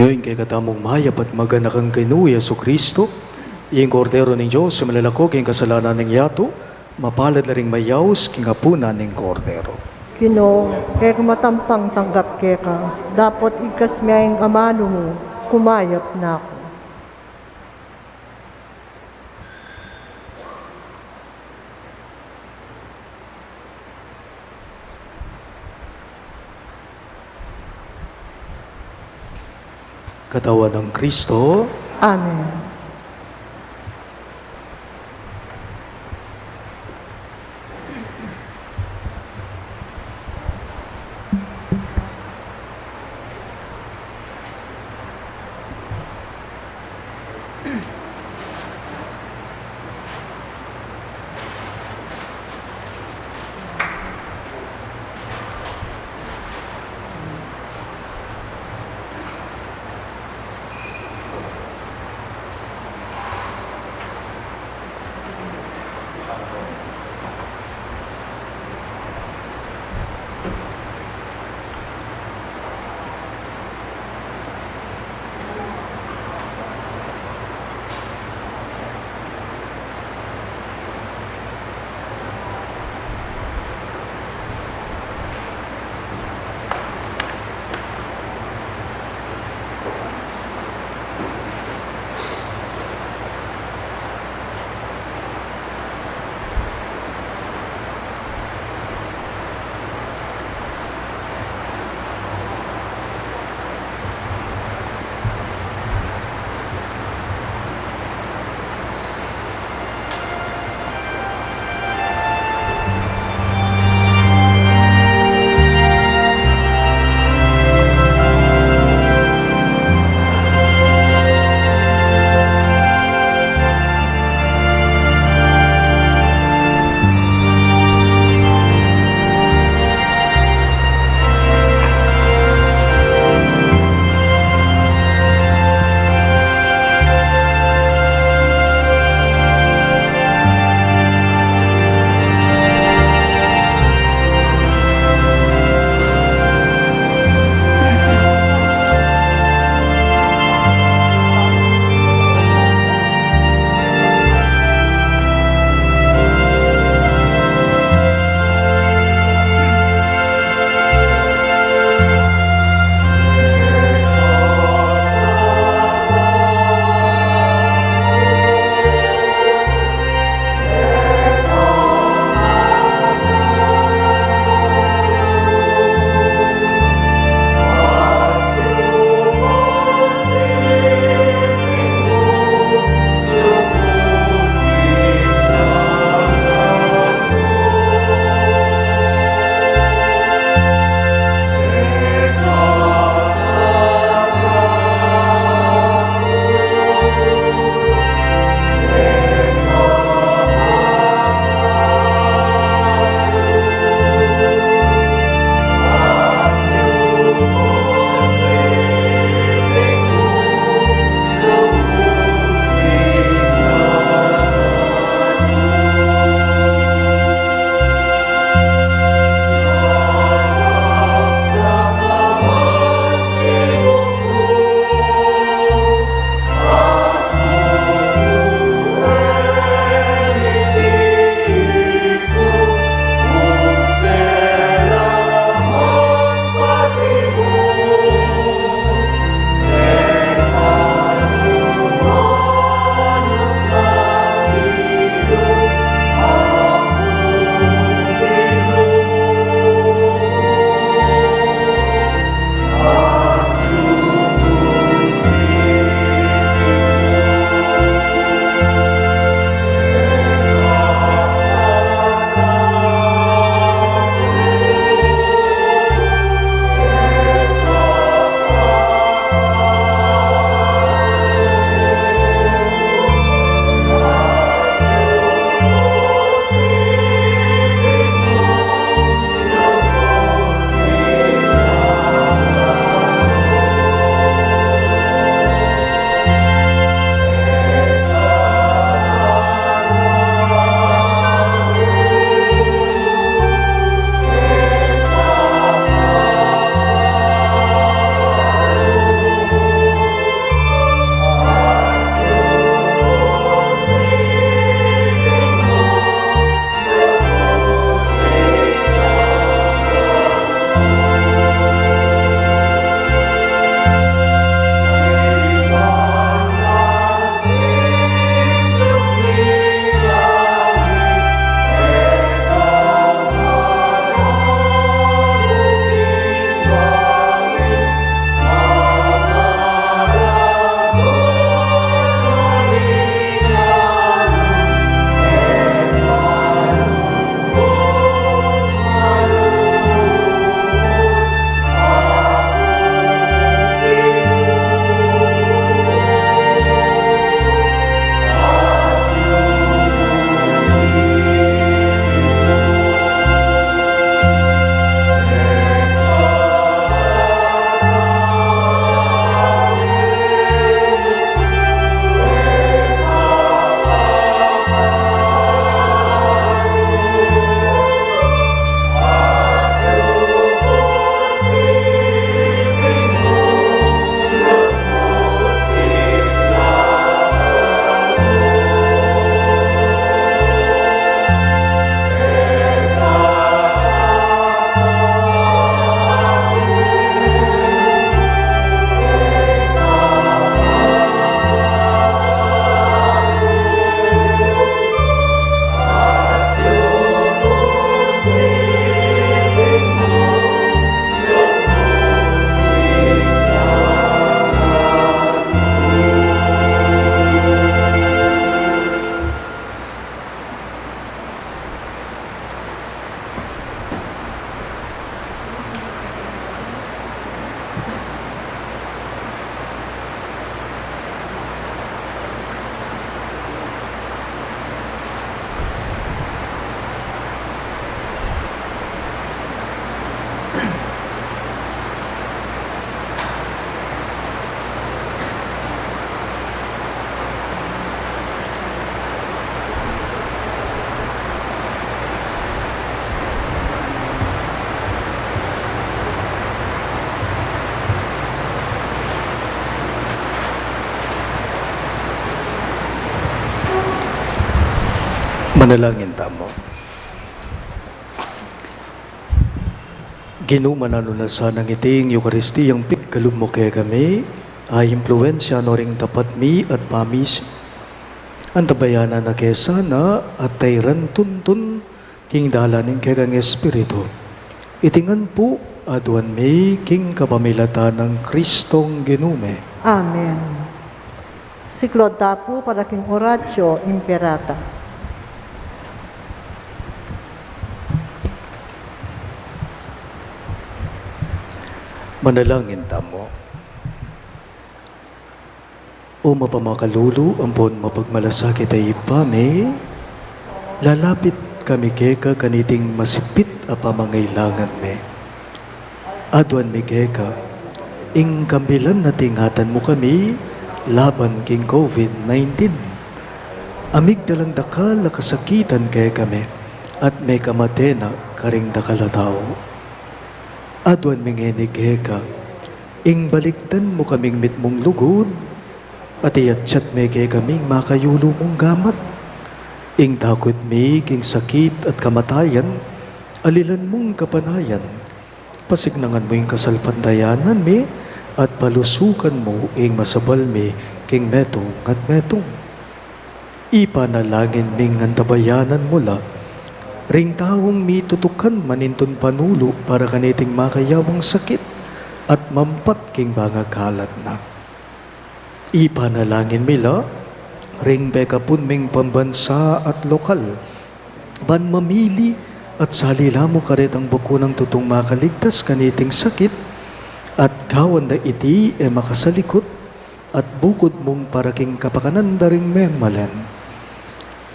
Ing kekatamung mayap at maganakang Ginu Jesucristo, ing Kordero ning Dios, a milalako king kasalanan ning yatu, mapalad la ring mayaus king apunan ning Kordero. Ginu, e ku matampang tanggap keka, dapot igkas me ing amanu mu, kumayap na ku. Katawan nang Kristo. Amen. Manalangin tamu. Ginu, mananu na sanang iting Eukaristiyang pigkalub mu kekami, a impluwensya no ring tapat mi at pamisi. Antabayanan na ke sana at tairan tuntun king dalan ning kekang Espiritu. Iti ngan pu aduan mi king kapamilatan nang Kristong Ginu mi. Amen. Siklaud ta pu para king Oratio Imperata. Manalangin tamu. O mapamakalulu ampon mapagmalasakit a Ibpa mi, lalapit kami keka kaniting masipit a pamangailangan mi. Aduan mi keka, ing kambilan at ingatan mu kami laban king COVID nineteen. Amigdalang dakal a kasakitan kekami, at mekamate na karing dakal a tau. Aduan mi ngeni keka, ing balikdan mu kaming mitmung lugud, at iyatyat me kekaming makayulu mung gamat. Ing takut mi king sakit at kamatayan, alilan mung kapanayan. Pasignangan mu ing kasalpantayanan mi, at palusukan mu ing masabal mi king metung at metung. Ipanalangin ming antabayanan mu la ring taung mitutukan manintun panulu para kaniting makayawang sakit at mampat king bangakalat na. Ipanalangin mi la ring pekapun ming pambansa at lokal, ban mamili at sali la mu karetang bakunang tutung makaligtas kaniting sakit, at gawan da iti e makasalikut at bukud mung para king kapakanan da ring memalen.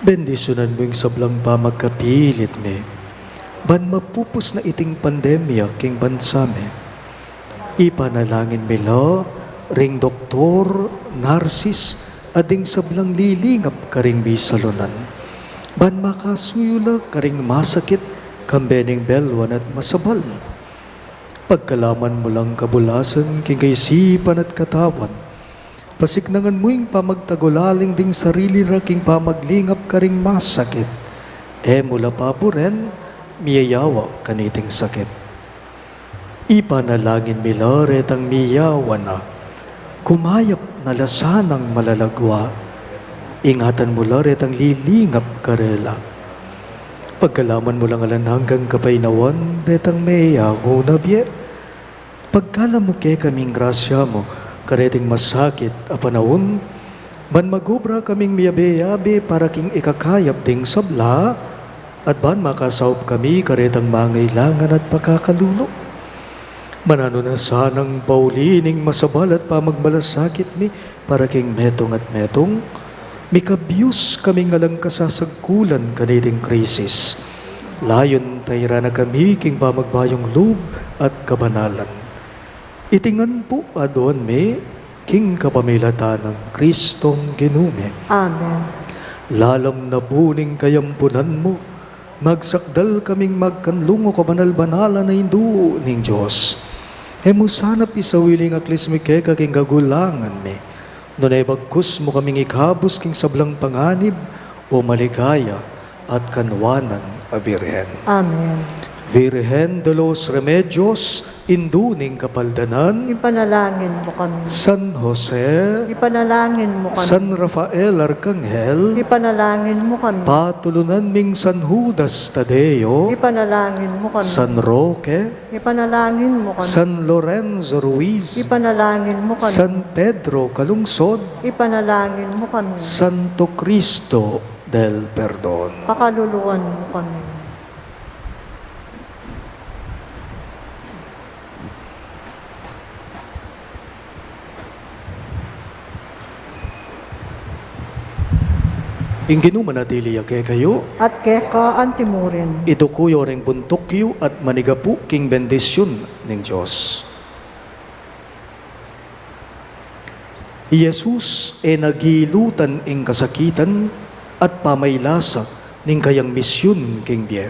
Bendisyunan mu ing sablang pamagkapilit mi, ban mapupus na iting pandemya king bansa mi. Ipanalangin mi la ring doktor, narsis, at ding sablang lilingap karing misalunan, ban makasuyu la karing masakit, kambe ning belwan at masabal. Pagkalaman mu lang kabulasan king kaisipan at katawan. Pasignangan mu ing pamagtagulaling ding sarili ra king pamaglingap karing masakit. E mu la paburen, miyayawa kaniting sakit. Ipanalangin mi la retang miyawa na, kumayap na la sanang malalagwa. Ingatan mu la retang lilingap karela. Pagkalaman mu lang alang anggang kapaynawan retang meyangu na bie. Pagkalam mu kekaming grasya mu kareting masakit a panaun, ban magobra kaming miyabe-yabe para king ikakayap ding sabla, at ban makasaup kami karetang mangailangan at pakakalulu. Mananu na sanang pauli ning masabal at pamagmalasakit mi para king metung at metung, mikabyus kaming alang kasasagkulan kaniting krisis. Layun tairan na kami king pamagbayung lub at kabanalan. Iti ngan pu aduan mi king kapamilatan nang Kristong Ginu mi. Amen. Lalam na pu ning kayampunan mu, magsakdal kaming magkanlung, o kabanal-banalan a Indu ning Dios. E mu sana pisawili ing aklis mi keka king kagulangan mi, nune bagkus mu kaming ikabus king sablang panganib, o maligaya at kanwanan a Birhen. Amen. Virgen de los Remedios, Indu ning Kapaldanan, ipanalangin mu kami. San Jose, ipanalangin mu kami. San Rafael Arkanghel, ipanalangin mu kami. Patulunan ming San Judas Tadeo, ipanalangin mu kami. San Roque, ipanalangin mu kami. San Lorenzo Ruiz, ipanalangin mu kami. San Pedro Calungsod, ipanalangin mu kami. Santo Cristo del Perdon, pakaluluan mu kami. Ing Ginu manatili ya kekayu. At keka antimurin. Iduku yu ring buntuk yu at manigapu king bendisyun ning Dios. I Jesus e na gilutan ing kasakitan at pamailasa ning kayang misyun king bie.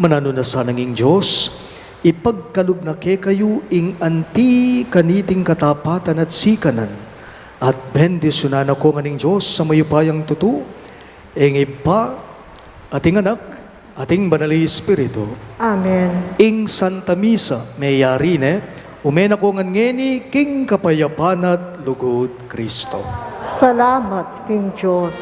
Mananu na sanang ing Dios ipagkalub na kekayu ing anti kaniting katapatan at sikanan, at bendisyunan na ko ngan ning Dios a mayupayang tutu, ing Ibpa, ating Anak, ating Banal a Espiritu. Amen. Ing Santa Misa meyari ne, ume na ko ngan ngeni king kapayapan at lugud Kristo. Salamat king Dios.